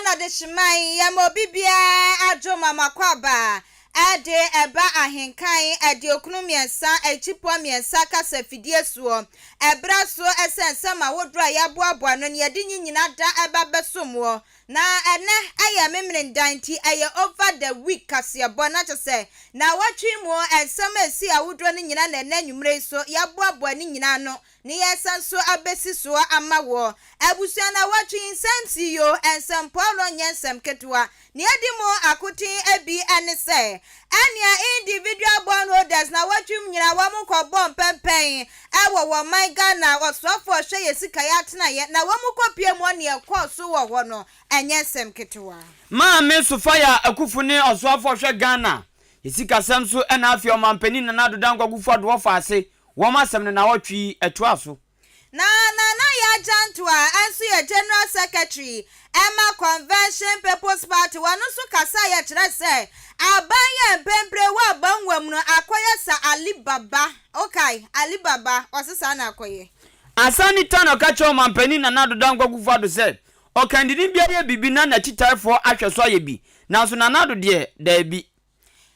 na adehyeman yɛma obi biara adwo ma mo akwaaba de ɛba ahenkan 93 akyipɔ mmiɛnsa kasa fidie soɔ ɛberɛ so ɛsɛ nsɛm ahodoɔ a yɛaboaboa no ne yɛde nyi nyina da ɛba bɛsom wɔ na ɛnɛ ɛyɛ Memeneda nti ɛyɛ over the week kaseɛbɔ na kyɛ sɛ nnawɔtwe mu nsɛm a ɛsi ahodoɔ no nyina na ɛnɛ anwummerɛ yi so yɛaboaboa ne nyinaa ano ne yɛsan so abɛsi soɔ ama woɔ. Abusua nnawɔtwe yi nsɛm si yo, nsɛmpɔw no nyɛ nsɛm ketewa. Nea edi mu akoten bi ne sɛ, ɛnea individual bond holders nnawɔtwe mu nyinaa wɔn kɔ bɔ mpɛmpɛn wɔ wɔn man Ghana ɔsoafo a ɔhwɛ yɛ sika yɛ atenaeɛ na wɔn kɔ pie mu nea ɛkɔɔ so wɔ hɔ no ɛnyɛ nsɛm ketewa. Maame Sophia Akuffo ne ɔsoafo a ɔhwɛ Ghana yɛ sikasɛm so ɛna afei ɔmanpanin Nana Addo Dankwa Akufo-Addo wɔfa ase wɔn asɛm no nnawɔtwe yi ɛtoa so. Na Nana Yaa Jantuah nso yɛ General Secretary ɛma Convention People's Party, wɔno nso kasaeɛ kyerɛ sɛ aban yi a mpɛnpere wɔ abangua mu no akɔyɛ sɛ Ali Baba, wokae? Ali Baba, ɔse saa na akɔyɛ. Asani Tano ka kyerɛɛ Ɔmanpanin Nana Addo Dankwa Akufo-Addo sɛ ɔkandini biara yɛ biribi na n'akyitaefoɔ ahwɛ so ayɛ bi, nanso Nana Addo deɛ, daabi.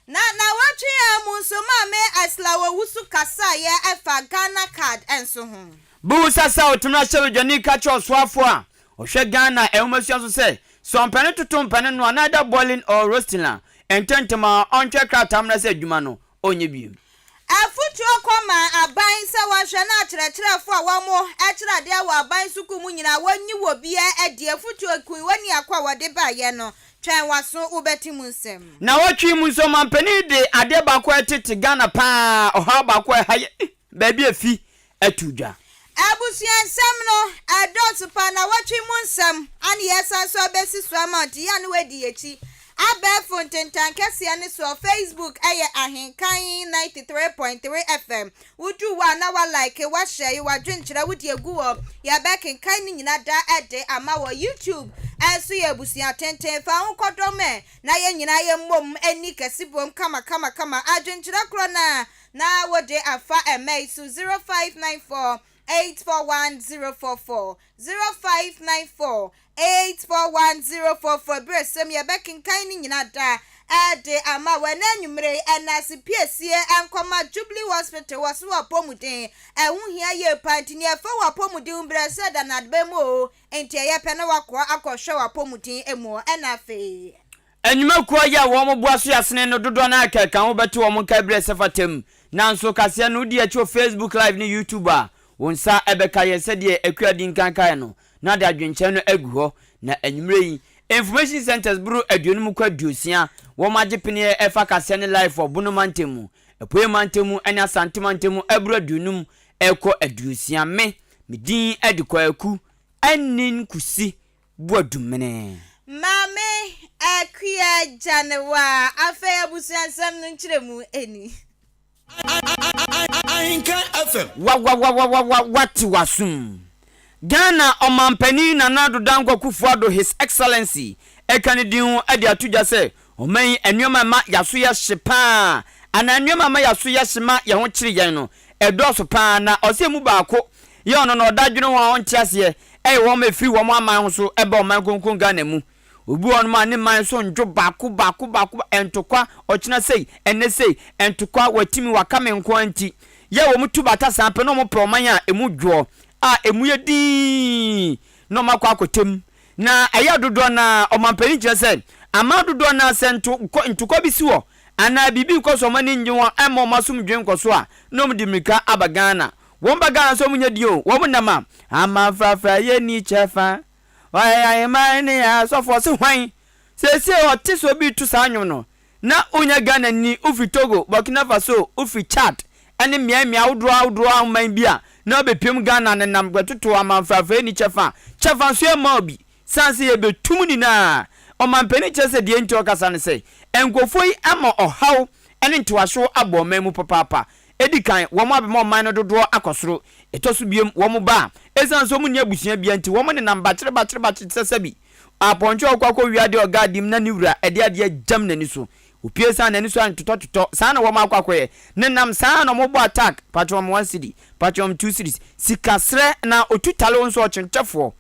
Na nawɔtwe yi ara mu nso Maame Ursula Owusu kasaeɛ ɛfa Ghana Card nso ho. Busa sɛ ɔtumi ahyɛbadwani ka kyerɛ ɔsoafoɔ a ɔhwɛ Ghana nwomasua so sɛ, sɛ ɔmpɛ no toto mpɛ no noa na either boiling or roasting a, ntɛmntɛm ara ɔntwerɛ krataa mmra sɛ adwuma no ɔnyɛ bio. Afotuo kɔ ma aban sɛ wɔnhwɛ na akyerɛkyerɛfoɔ a wɔn kyerɛ adeɛ wɔ aban sukuu mu nyinaa wɔnyi wɔ biara adi. Afotuo kui wɔ ni akɔ a wɔde baeɛ no, twɛn w'aso wobɛte mu nsɛm. Nawɔtwe mu nso ɔmanpanin de adeɛ baako a ɛtete Ghana paa, ɔhaw baako a ɛha yɛ baabi a efi ato dwa. Abusua nsɛm no ɛdɔɔso paa nawɔtwe mu nsɛm ane yɛsan so abɛsi so ama nti yɛ a ne wadi yɛkyi abɛɛfo ntentan kɛseɛ ne soɔ. Facebook ɛyɛ Ahenkan 93.3 FM. Wodu hɔ a na wa like, wa share, wadwenkyerɛ wode agu hɔ, yɛbɛkenkan ne nyina da ɛde ama wɔ. YouTube ɛnso yɛ Abusua Tenten. Fa ho kɔdɔm ɛ na yɛn nyinaa yɛmmom ani kɛse bom kama kama kama. Adwenkyerɛ korɔ no a na wode afa ɛmɛ yi so: 0594 841 044, 0594 841 044. Berɛ sɛm yɛbɛkenkan ne nyina da ɛde ama wɔ ɛnɛ anwummere. Ɛna piesie nkɔma Jubilee Hospital wɔ so wɔ apɔmuden ɛho hia yie pa nti neɛ ɛfa wɔ apɔmuden berɛ sɛ da nadeba mu o nti ɛyɛ pɛ na wakɔ akɔhwɛ wɔ apɔmuden mu. Ɛna afei Nnwumakuo yi a wɔn boa so yɛasene no dodoɔ no akɛka ho bɛte wɔn nka berɛ sɛ fatam. Nanso kaseɛ no wodi akyi wɔ Facebook Live ne YouTube a, wo nsa ɛbɛka yɛn sɛdeɛ Akua di nkan kaeɛ no na de adwenkyerɛ no agu hɔ. Na anwummerɛ yi, information centers boro 50 kɔ 60 wɔn agye peneɛ ɛfa kaseɛ ne live wɔ Bono mantam mu, Apuei mantam mu ne Asante mantam mu ɛboro 50 ɛkɔ 60. Me din de Kwaku Anin Kusi Boadumene. Maame Akua Gyanewa. Afei abusua nsɛm no nkyerɛmu ani. Ahenka FM. Wawawawawa, wate w'asom. Ghana ɔmampanin Nana Addo Dankwa Akufo-Addo, His Excellency, ɛka ne din ho de ato dwa sɛ ɔman yi nneɛma ɛma yɛaso yɛ hye paa anaa nneɛma ɛma yɛaso yɛ hye ma yɛn ho kyere yɛn no ɛdɔɔso paa, na ɔsɛ mu baako yɛ ɔno na ɔda adwene ho a ɔnte aseɛ ɛyɛ wɔn ɛfiri wɔn aman ho so ɛba ɔman kronkron Ghana mu. Obi wɔ hɔnom a ne man so ndwo baako baako baako, ntokwa ɔkyena sei, ɛnɛ sei ntokwa, watimi waka me nko ara nti yɛ wɔn tu bata saa pɛ na wɔn pɛ ɔman a emu dwoɔ a emu yɛ dinn na wɔn akɔ akɔtɛm na ɛyɛ dodoɔ. Na ɔmanpanin kyerɛ sɛ aman dodoɔ na sɛ nto ntokwa bi si hɔ anaa biribi nkɔ so, ɔman ani nye wɔn ɛma wɔn asomdwe nkɔ so a, na wɔn de mmirika aba Ghana. Wɔn ba Ghana nso wɔn nyɛ din o, wɔn nam a amanfrafra yɛ ni kyɛfa ɔyɛ ahemman ne asɔfoɔ se hwan seesie ɔte sɛ obi to saa nnwom no na wonya Ghana ni, wofiri Togo, Burkina Faso, wofiri Chad ɛne mmeammea ahodoɔ ahodoɔ aman bi a na wobɛpiem Ghana nenam bɛtoto amanfrafra ni kyɛfa kyɛfa nso yɛ ma obi san sɛ yɛbɛtum nyinaa. Ɔmampanin kyerɛ sɛ deɛ nti ɔkasa no sɛ nkurɔfoɔ yi ama ɔhaw ne ntoaso abɔ ɔman mu papaapa. Ɛdi kan, wɔn abɛma ɔman no dodoɔ akɔ soro. Ɛtɔ so biem, wɔn ba a ɛsiane sɛ wɔn nni abusua bia nti wɔn nenam bakyere bakyere bakyere te sɛ sɛbi apɔnkye a ɔkɔ akɔ wia adeɛ ɔga adim na ne wura ɛde adeɛ gyam n'ani so opie san n'ani so antotɔtotɔ. Saa na wɔn akɔ akɔyɛ nenam saa na wɔn bɔ attack, patwɛ wɔn 1 cedi, patwɛ wɔn 2 cedis, sikasrɛ na otu tale nso ɔkyenkyɛfoɔ.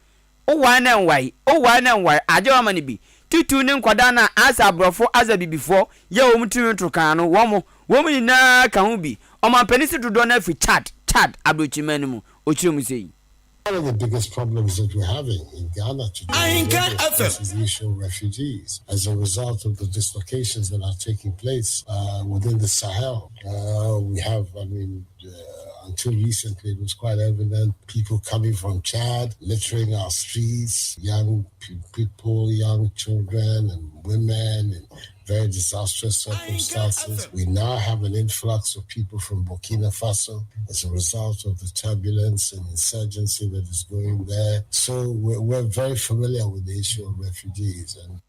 Wowae na ɛnwae, wowae na ɛnwae, agye wama no bi. Titiriw ne nkwadaa no a asɛ aborɔfo asɛ abibifoɔ yɛ wɔn tirinwi torokaa no, wɔn, wɔn nyinaa ka ho bi. Ɔmampanin se dodoɔ no ara firi Chad, Chad aburokyiman no mu. Ɔkyerɛ mu sei. One of the biggest problems that we're having in Ghana today is the issue of refugees as a result of the dislocations that are taking place uh, within the Sahel. Uh, we have, I mean, uh, until recently, it was quite evident people coming from Chad, littering our streets, young people, young children, and women, and very disastrous circumstances. We now have an influx of people from Burkina Faso as a result of the turbulence and insurgency that is going there. So we're, we're very familiar with the issue of refugees. And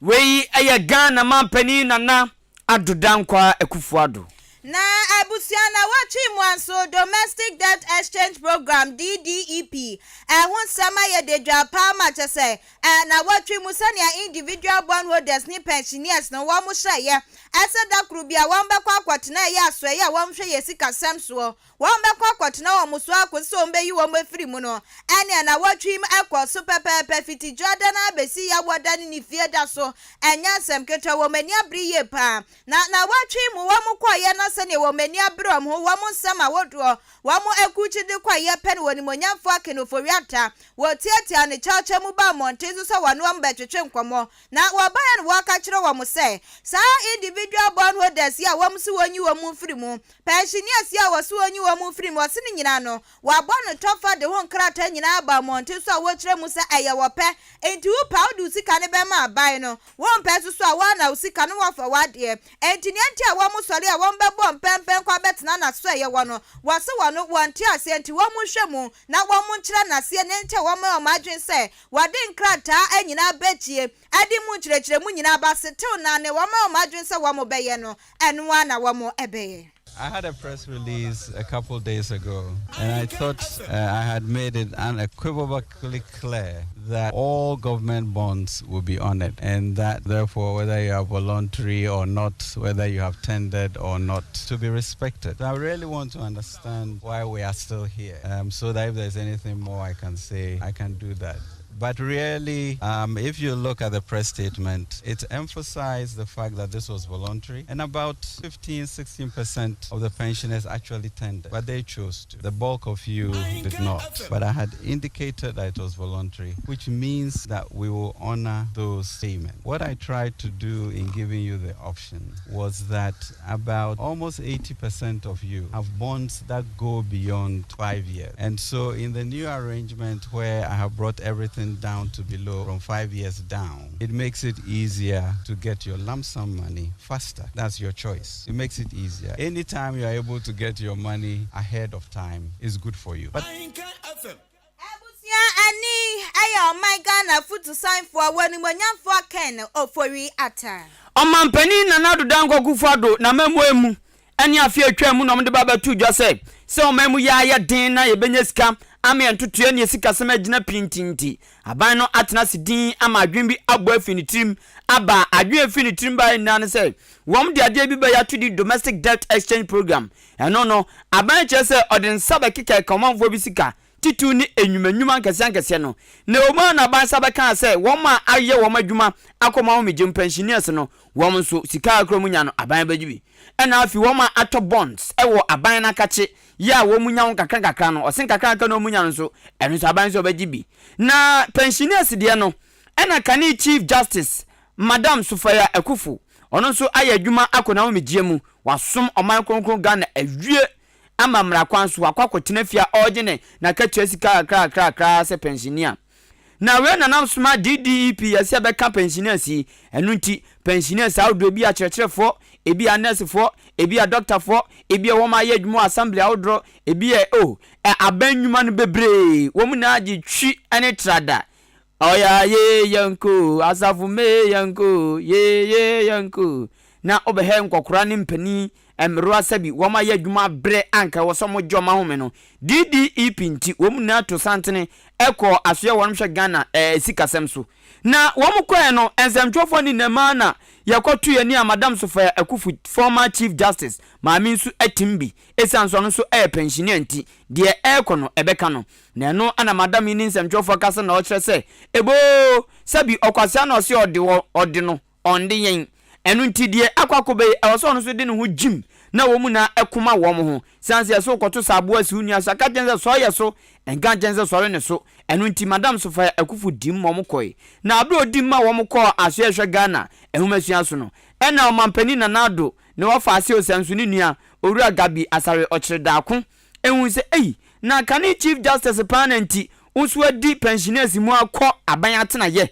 Wei yɛ Ghana manpanin Nana Addo Dankwa Akufo Addo. Na abusua nnawɔtwe mu a nso Domestic Debt Exchange Programme, DDEP, ɛho nsɛm ayɛ dadwa paa ma kyɛ sɛ nnawɔtwe mu sɛnea individual bondholders ne pensioners no wɔn hyɛeɛ ɛsɛ da koro bi a wɔn bɛkɔ akɔtena ɛyɛ asoɛeɛ a wɔn hwɛ yɛ sikasɛm soɔ wɔn bɛkɔ akɔtena wɔn so akɔsi sɛ wɔn bɛyi wɔn afiri mu no ɛne nnawɔtwe yi mu ɛkɔ so pɛpɛɛpɛ fiti dwoada no abɛsi yawɔda ne ne fie da so ɛnyɛ asɛm ketewa wɔn ani abere yie paa Na nnawɔtwe mu wɔn kɔeɛ na sɛdeɛ wɔn ani abere wɔn ho, wɔn nsɛm ahodoɔ, wɔn akurukyire kɔeɛ pɛ no Onimuonyamfoɔ Akin Ofori-Atta, wɔtiatiaa ne kyawkyaw mu baa mmɔnten so sɛ wɔne wɔn bɛtwetwe nkɔmmɔ. Na wɔbaeɛ no wɔka kyerɛ wɔn sɛ, saa individual bond holders yi a wɔn se wɔnyi wɔn mfiri mu, pensioners yi a wɔse wɔnyi wɔn mfiri mu, wɔse ne nyinaa no, wɔabɔ no tɔfa de ho nkrataa nyinaa aba mmɔnten so a wɔkyerɛ mu sɛ ɛyɛ wɔpɛ, enti wopɛ a wode wo sika no bɛma aban no. Wompɛ nso so a, woana wo sika na woafa w'adeɛ. Enti nea nti a wɔsɔre a wɔbɛbɔ mpɛnpɛn kɔ abɛtena n'asoɛeɛ hɔ no, wɔse wɔn wɔnte aseɛ nti wɔnhwɛ mu na wɔnkyerɛ no aseɛ nea nti a wɔayɛ wɔn adwene sɛ wɔde nkrataa nyinaa bɛtie de mu nkyerɛkyerɛmu nyinaa ba setew na nea wɔayɛ wɔn adwene sɛ wɔbɛyɛ no, ɛno ara na wɔbɛyɛ. I had a press release a couple days ago, and I thought uh, I had made it unequivocally clear that all government bonds will be on it, and that therefore, whether you are voluntary or not, whether you have tendered or not, to be respected. So I really want to understand why we are still here, um, so that if there's anything more I can say, I can do that. But really, um, if you look at the press statement, it emphasized the fact that this was voluntary, and about 15 16% of the pensioners actually tendered, but they chose to. The bulk of you did not. But I had indicated that it was voluntary, which means that we will honor those payments. What I tried to do in giving you the option was that about almost 80% of you have bonds that go beyond five years. And so in the new arrangement where I have brought everything down to below from five years down, it makes it easier to get your lump sum money faster. That's your choice. It makes it easier. Anytime you are able to get your money ahead of time is good for you. But Abusua ani yɛ ɔman Ghana afutusanfoɔ wɔ Animuonyamfoɔ Ken Ofori Atta. Ɔmanpanin Nana Addo Dankwa Akufo-Addo n'amammuo mu ne afe a atwam mu na wɔde ba abɛto dwa sɛ, sɛ ɔman mu yɛ ayɛ den na yɛbɛnya sika ama yɛn ntotoeɛ ne yɛn sikasɛm agyina pintinn nti, aban no atena ase dinn ama adwene bi abɔ afi ne tirim aba. Adwene a ɛfiri ne tirim baeɛ nyinaa ne sɛ wɔde adeɛ bi bɛyɛ ato din Domestic Debt Exchange Programme. Ɛno no, aban kyerɛ sɛ ɔde nsa bɛkekaɛka ɔmanfoɔ bi sika, titiriw ne nnwuma nnwuma nkɛseɛ nkɛseɛ no. Na ɛwɔ mu ara na aban nsa bɛkaa sɛ wɔn a ayɛ wɔn adwuma akɔ wɔn ahomegye mu, pensioners no, wɔn nso, sika kakra a wɔnya no, aban bɛgye bi. Ɛna afei wɔn a atɔ bonds wɔ aban no akakye yɛ a wɔnya ho nkakra nkakra no, ɔse nkakra nkakra na wɔnya no nso, ɛno nso aban nso ɔbɛgye bi. Na pensioners deɛ no, ɛna kane Chief Justice Madam Sophia Akuffo, ɔno nso ayɛ adwuma akɔ n'ahomegyeɛ mu, wasom ɔman kronkron Ghana awie ama mmara kwan so, wakɔ akɔtena fie a ɔregye ne n'akatua sika kakra kakra kakra sɛ pɛnhyenni a. Na wei na nam soma DDEP yɛ sɛ ɛbɛka pɛnhyennias yi. Ɛno nti, pɛnhyennias ahodoɔ, ebi yɛ akyerɛkyerɛfoɔ, ebi yɛ anɛɛsefoɔ, ebi yɛ adɔktafoɔ, ebi yɛ wɔn a yɛ adwuma wɔ assembly ahodoɔ, ebi yɛ oh, aban nnwuma no bebree, wɔn nyinaa gye twi ne trada. Ɔya yee yɛnko, asafo mee yɛnko, yee yee yɛnko. Na wobɛhɛ nkɔkora ne mpanin, mmerewa sɛbi wɔn ayɛ adwuma abrɛ a anka ɛwɔ sɛ wɔgye wɔn ahome no, DDEP nti wɔn nyinaa to santene kɔɔ asoɛ wɔnom hwɛ Ghana ɛɛ sikasɛm so. Na wɔn kɔɛ no nsɛmtwerɛfoɔ ne nnɛmaa na yɛkɔ to yɛni a Madam Sophia Akuffo former Chief Justice maame nso atim bi ɛsiane sɛ ɔno nso ɛyɛ pɛnhyinia nti deɛ ɛɛkɔ no ɛbɛka no. Na ɛno na madam yi ne nsɛmtwerɛfoɔ kasa na ɔkyerɛ sɛ eboo sɛbi ɔkwasea na ɔse ɔde wɔ ɔde no ɔnde yɛn ɛno nti deɛ akɔ akɔba yi ɛwɔ sɛ ɔno nso de ne ho gyim na wɔn nyinaa ɛko ma wɔn ho sane sɛ yɛse wokɔto sɛ aboa si wo nua so a ka kyerɛ no sɛ sɔre yɛ so ɛnka nkyɛn sɛ sɔre ne so ɛno nti madam Sophia Akuffo dim ma wɔn kɔe na abere ɔdim ma wɔn kɔɔ asoɛ hwɛ Ghana nhomasua so no ɛna ɔmanpanin Nana Addo ne wɔfa ase Osanso ne nua Owura Gabby Asare Ɔkyere Daako Ehu sɛ ei, na kane Chief Justice paa na nti wo nso adi pensioners mu akɔ aban atenayɛ,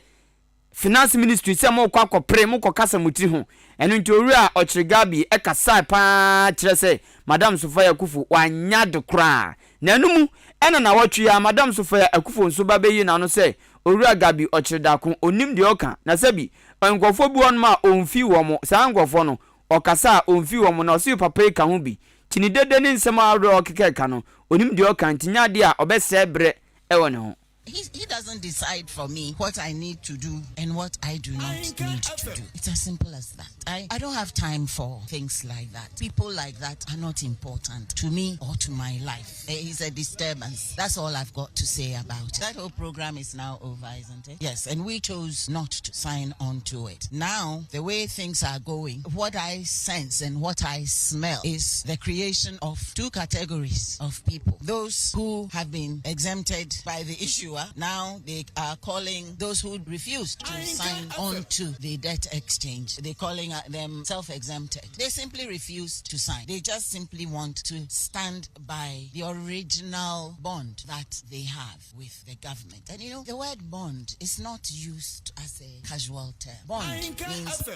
Finance Ministry sɛ mokɔ akɔpere, mokɔ kasa mo tiri ho. Ɛno nti Owura Ɔkyere Gabi kasae paa kyerɛ sɛ Madam Sophia Akuffo wanyɛ ade koraa. Na ɛno mu ɛna nawɔtwe yi ara Madam Sophia Akuffo nso ba bɛyii n'ano sɛ Owura Gabi Ɔkyere Darko ɔnnim deɛ ɔka na sɛbi nkurɔfoɔ bi wɔnom a ɔmfii wɔn, saa nkurɔfoɔ no ɔkasa a ɔmfii wɔn na ɔse papa yi ka ho bi. Kyini dede ne nsɛm ahorow a ɔkeka ka no, onim deɛ ɔka nti nyɛ adeɛ a ɔbɛsɛe berɛ wɔ ne ho. He, he doesn't decide for me what I need to do and what I do not need to do. It's as simple as that. I, I don't have time for things like that. People like that are not important to me or to my life. Eh, he's a disturbance. That's all I've got to say about it. That whole program is now over, isn't it? Yes, and we chose not to sign on to it. Now, the way things are going, what I sense and what I smell is the creation of two categories of people. Those who have been exempted by the issuer, now they are calling those who refused to sign on to the debt exchange. They're calling uh, them self exempted. They simply refuse to sign. They just simply want to stand by the original bond that they have with the government. And you know, the word bond is not used as a casual term. Bond means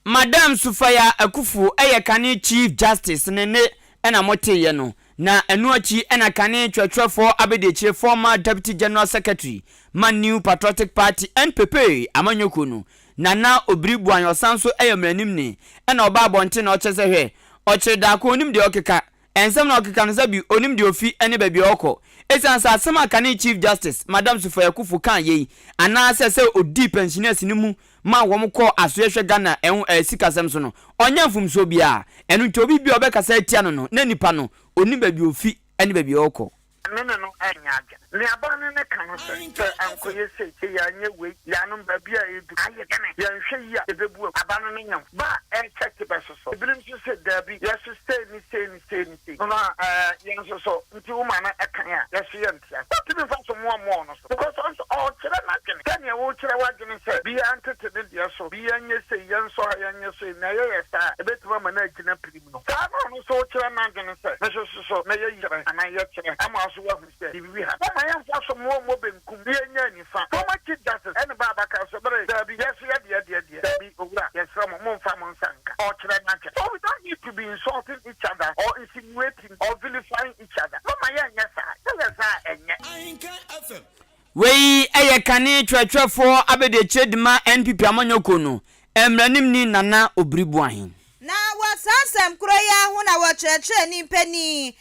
Madam Sufaya Akuffo yɛ kane Chief Justice ne nne na moteeɛ no, na ɛno akyi na kane twerɛtwerɛfoɔ abadiakyire former Deputy General Secretary ma New Patriotic Party, NPP, amanyɔkuo no, Nana Obiri Boahen ɔsan nso yɛ mmaranimni na ɔbaa abɔnten na ɔkyerɛ sɛ hwɛ, ɔkyere daako ɔnim deɛ ɔkeka, Nsɛm na ɔkeka no sɛ bi onim deɛ ofi ne baabi a ɔkɔ. Esiane sɛ asɛm a kane Chief Justice, Madam Sophia Akuffo kaa yei anaasɛ sɛ odii pɛnhyenɛs no mu ma wɔn kɔɔ asoɛ hwɛ Ghana ɛho ɛɛ sikasɛm so no, ɔnyɛ mfomsoɔ biara. Ɛno nti obi biara a ɔbɛkasa atia no no, na nipa no, onim baabi a ofi ne baabi a ɔkɔ. Me ne no nyɛ adwene. Nea aba no ne ka no sɛ, sɛ ankɔyɛ sei, sɛ yɛanyɛ wei, yɛanom baabi a ɛredu ayɛ dene, yɛanhwɛ yie a, ɛbɛbu agu. Aba no ne nyam. Ba a ɛrekyɛ te bɛsosɔ. Ebinom nso se, Dabi, yɛso sei ne sei ne sei ne sei. No na ɛɛ, yɛn nso so. Nti woma no kan a, yɛso yɛnte ase. Wontumi mfa so mmoa mmoa ɔno so because ɔno nso ɔrekyerɛ n'adwene sɛnea worekyerɛ w'adwene sɛ biara ntete ne deɛ so, biara nyɛ sei, yɛnsɔ ha, yɛnyɛ sei. Nea yɛyɛ saa a, ɛbɛtumi ama no agyina pirim. No. Saa na ɔno nso rekyerɛ n'adwene sɛ, Me nso so mɛyɛ yikyerɛ anaa yɛkyerɛ ama wo nso woahu sɛ biribi ha. Momma yɛmfa so mmoa mmɔ benkum na yɛnnya nifa. Former Chief Justice ɛne baa baka so bere, Daabi, yɛn nso yɛdeɛ deɛ deɛ, daabi, Owura, yɛsrɛ mo, mommfa mo nsa nka. Ɔrekyerɛ n'adwene. So we don't need to be insulting each other or insinuating or vilifying each other. Momma yɛnyɛ saa. Yɛyɛ saa a, ɛnyɛ. Wei yɛ kane twerɛtwerɛfoɔ abadiakyire dema NPP amanyɔkuo no mmaranimni Nana Obiri Boahen. Na wɔ saa asɛm korɔ yi ara ho na wɔkyerɛkyerɛni panin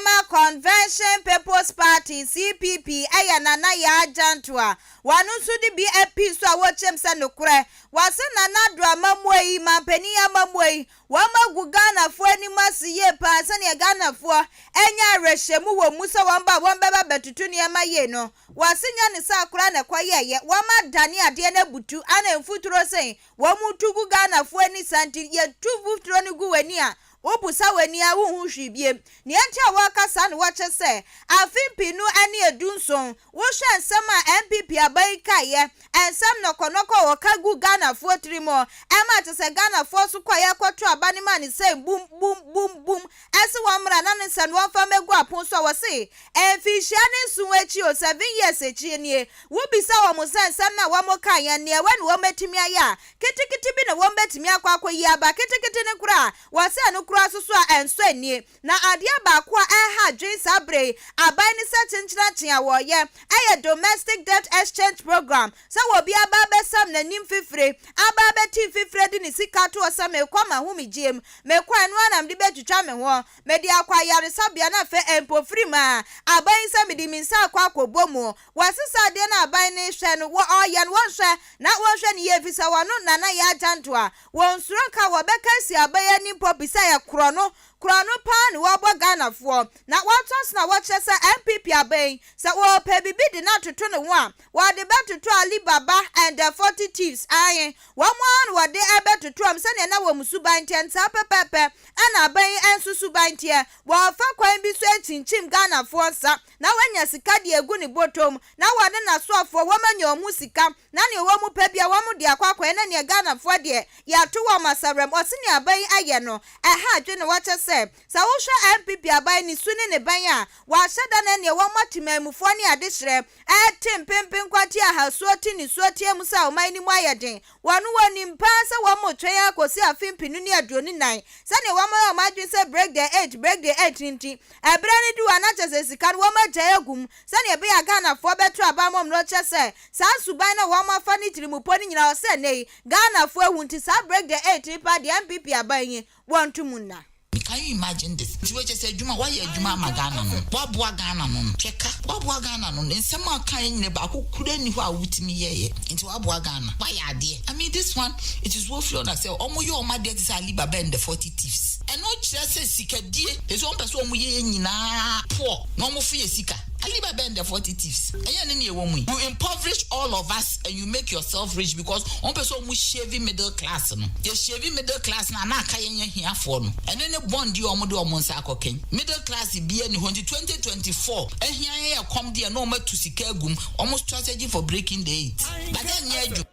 ma Convention People's Party, CPP, yɛ Nana Yaa Gyantoa. Wɔn nso de bi apii so a wɔkyerɛm sɛ nokorɛ, wɔse Nana Addo amammuo yi, manpanin amammuo yi, wɔn agu Ghanafoɔ anim ase yie paa sɛdeɛ Ghanafoɔ anya awerɛhyɛmu wɔ mu sɛ wɔn ba a wɔn bɛba bɛtoto nneɛma yie no, wɔse nyɛ ne saa koraa na ɛkɔyɛɛyɛ, wɔn adane adeɛ no abutu ana mfuturo sei Wɔn tu gu Ghanafoɔ ani saa nti yɛtu mfuturo no gu w'ani a wobusa w'ani a wonhu hwee biem. Nea nti a wɔka saa no wɔkyɛ sɛ afe mpenu ne edunson wohwɛ nsɛm a NPP aban yi kaeɛ, nsɛm nɔkɔnɔkɔ a wɔka gu Ghanafoɔ tirim ɛma kyɛ sɛ Ghanafoɔ nso kɔeɛ kɔto aba no maa no sɛ bum bum bum bum ɛse wɔn mmra na ne nsɛm no wɔmfa mmɛgu apon so a wɔse mfinhyia ne nson akyi o, seven years akyi nie, wobisa wɔn sɛ nsɛm no a wɔn kaeɛ no neɛ ɛwɔ ne wɔn atumi ayɛ a, ketekete bi na wɔn bɛtumi akɔ akɔyi aba, ketekete no koraa wɔse ɛno. koraa nso so a ɛnsɔ ani. Na adeɛ baako a ɛreha adwene saa berɛ yi, aban no sɛ kyenkyenakyen a wɔreyɛ yɛ Domestic Debt Exchange Programme, sɛ obi aba abɛsam n'anim fifire, aba abɛte mfifire de ne sika ato hɔ sɛ merekɔ m'ahomegyeɛ mu, mekɔ a ɛno ara na mede bɛtwitwa me ho, mede akɔ ayaresabea na afei mpofirim a aban yi sɛ mede me nsa akɔ akɔbɔ mu. Wɔasesa adeɛ no a aban no rehwɛ no, wɔ ɔreyɛ no wɔnhwɛ na wɔnhwɛ no yie ɛfiri sɛ wɔno Nana Yaa Gyantoa, wɔnsuro nka wɔbɛka asi aban yi anim pɔ bisa yɛ korɔno Korɔno paa ne wɔbɔ Ghanafoɔ. Na wɔtoa so na wɔkyerɛ sɛ NPP aba yi, sɛ wɔpɛ biribi de no atoto ne ho a, wɔde bɛtoto Ali Baba and the 40 Thieves, aane, wɔn ara na wɔde ɛbɛtoto wɔn sɛdeɛ na wɔn suban teɛ no, saa pɛpɛɛpɛ na aba yi nso suban teɛ. Wɔrefa kwan bi so akyinkyim Ghanafoɔ nsa na wɔanya sika de agu ne bɔtɔ mu, na wɔne n'asoafoɔ wɔanya wɔn ho sika na nea wɔn pɛ bia wɔn de akɔ akɔyɛ na nea Ghanafoɔ deɛ yɛato wɔn asawerɛm ɔse nea aban yi ayɛ no ɛha adwene na wakyɛ sɛ sɛ wohwɛ NPP aban ne su ne ne ban a wahyɛ da na nea wɔn atemanmufoɔ ne adehyerɛ ɛte mpempen kwati ahasuo te nisuo teɛ mu sɛ ɔman no mu ayɛ den wɔn wɔnim paa sɛ wɔn retwɛn akɔsi afe mpenu ne 24 sɛnea wɔn ayɛ wɔn adwene sɛ break the eight break the eight no nti ɛberɛ no du a na kyerɛ sɛ sika no wɔn agyae agu mu sɛnea ɛbɛyɛ a Ghanafoɔ bɛto aba ama wɔn no kyerɛ sɛ Saa suban no a wɔn afa ne tirimupɔ no nyinaa ɔsɛ nnɛ yi Ghanafoɔ ahu nti saa break the eight yi paa deɛ NPP aban yi wɔnto mu nna. Can you imagine this? Nti wei kyerɛ sɛ adwuma wayɛ adwuma ama Ghana no waboa Ghana no no hwɛ ka waboa Ghana no no nsɛm a ɔkaeɛ nyina baako kura nni hɔ a wotumi yɛeɛ nti waboa Ghana wayɛ adeɛ I mean this one it is woefully on sɛ ɔmo yɛ ɔmo adeɛ te sɛ Ali Baba and the 40 thieves ɛno kyerɛ sɛ sikadie ɛsɛ ɔmo pɛ sɛ ɔmo yɛ yɛ nyinaa poor na ɔmo fo yɛ sika Ali Baba and the 40 thieves ɛnyɛ ne nea ɛwɔ mu yi you impoverish all of us and you make yourself rich because wɔn pɛ sɛ wɔn shave middle class no yɛ shave middle class no a na aka yɛn ahiafoɔ no ɛno ne bond yi a wɔn de wɔn nsa akɔkɛn middle class bia ni hɔ nti 2024 ahia yɛn yɛ kɔm deɛ na wɔn atu sika agum wɔn strategy for breaking the eight but ɛnyɛ adwuma.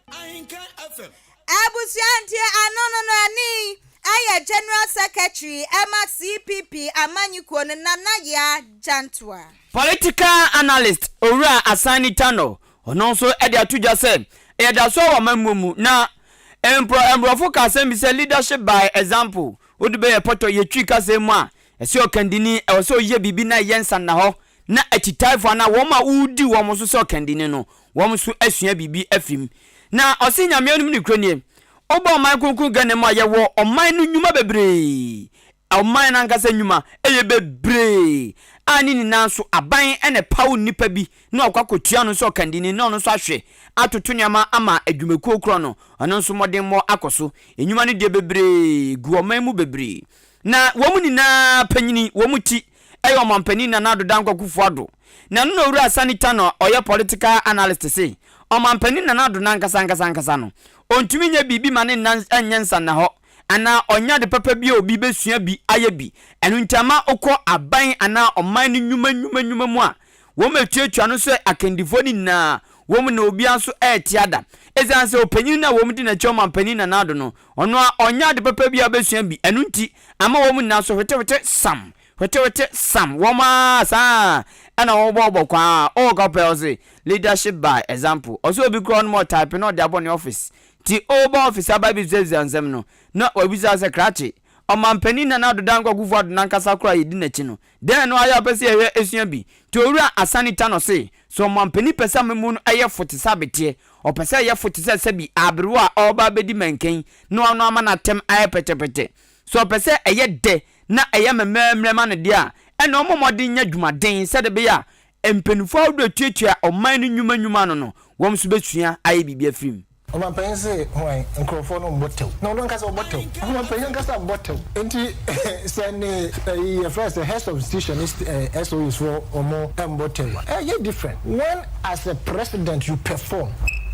Abusua nti ano no no ɛne ɛyɛ General Secretary ɛma CPP amanyikuo no Nana Yaa Jantuah. Political analyst Owura Asani Tano, ɔno nso de ato dwa sɛ, ɛyɛ daso wɔ amammuo mu na mpo mmorɔfo ka asɛm bi sɛ leadership by example, wode bɛyɛ pɔtɔ yɛ Twi kasa mu a, ɛsɛ ɔkandini, ɛwɔ sɛ ɔyɛ biribi na ɛyɛ nsannahɔ na akyitaefo anaa wɔn a wodi wɔn so sɛ ɔkandini no, wɔn nso asua biribi afiri mu. Na ɔse Nyame anom nokorɛ nie, woba ɔman kronkron Ghana mu a, yɛwɔ ɔman no nnwuma bebree, Ɔman no ankasa nnwuma yɛ bebree a ne nyinaa nso aban na ɛpaw nnipa bi na wakɔ akɔtua no sɛ ɔkandini na ɔno nso ahwɛ atoto nneɛma ama adwumakuo korɔ no ɔno nso mmɔdemmɔ akɔ so. Nnwuma no deɛ bebree gu ɔman mu bebree na wɔn nyinaa panyini wɔn ti yɛ Ɔmanpanin Nana Addo Dankwa Akufo Addo. Na ɛno na Owura Sani Tano a ɔyɛ political analyst se Ɔmanpanin Nana Addo no ankasa ankasa ankasa no ɔntumi nyɛ biribi ma ne nna nyɛ nsannahɔ anaa ɔnyɛ ade papa bi a obi bɛsua bi ayɛ bi. Ɛno nti ama wokɔ aban anaa ɔman no nnwuma nnwuma nnwuma mu a, wɔn atuatua no sɛ akandifoɔ no nyinaa, wɔn na obiara nso rete ada. Ɛsiane sɛ ɔpanyin no a wɔn di n'akyi ɔmanpanin Nana Addo no, ɔno ara ɔnyɛ ade papa bi a wobɛsua bi. Ɛno nti ama wɔn nyinaa nso hwetewete sam, hwetewete sam, wɔn ara saa ara na wɔbɔbɔ kwaa. Oh, kɔpɛ ɔse leadership by example. Ɔsɛ obi koraa ɔnom ɔtype na ɔde abɔ ne office. Nti ɔreba ɔfese aba abɛbisabisa nsɛm no, na wabisa sɛ, Krakye, Ɔmanpanin Nana Addo Dankwa Akufo Addo no ankasa koraa a yɛdi n'akyi no, dɛn na wayɛ a ɔpɛ sɛ yɛhwɛ sua bi? Nti Owura Asani Tano se, sɛ ɔmanpanin pɛ sɛ amammuo no yɛ fo te sɛ abeteɛ, ɔpɛ sɛ ɛyɛ fo te sɛ sɛbi aberewa a ɔreba abɛdi mankan na wano ama n'atɛm ayɛ pɛtɛpɛtɛ, sɛ ɔpɛ sɛ ɛyɛ dɛ na ɛyɛ mɛmɛɛmmerɛ ma no deɛ a, ɛnna ɔmmɔ mmɔden nyɛ adwumaden sɛdeɛ ɛbɛyɛ a mpanimfoɔ ahodoɔ a ɛtuatua ɔman no nnwuma nnwuma ano no, wɔn nso bɛsua ayɛ biribi afiri mu. Ɔmampanyin se hwan? Nkurɔfoɔ no mmɔ tɛw. Na ɔno ankasa ɔbɔ tɛw. Ɔmampanyin ankasa mmɔ tɛw. Nti sɛ ne ɛyi yɛfrɛ sɛ heads of institution ne SOEs foɔ ɔmo mmɔ tɛw a, ɛyɛ different. When as a president you perform,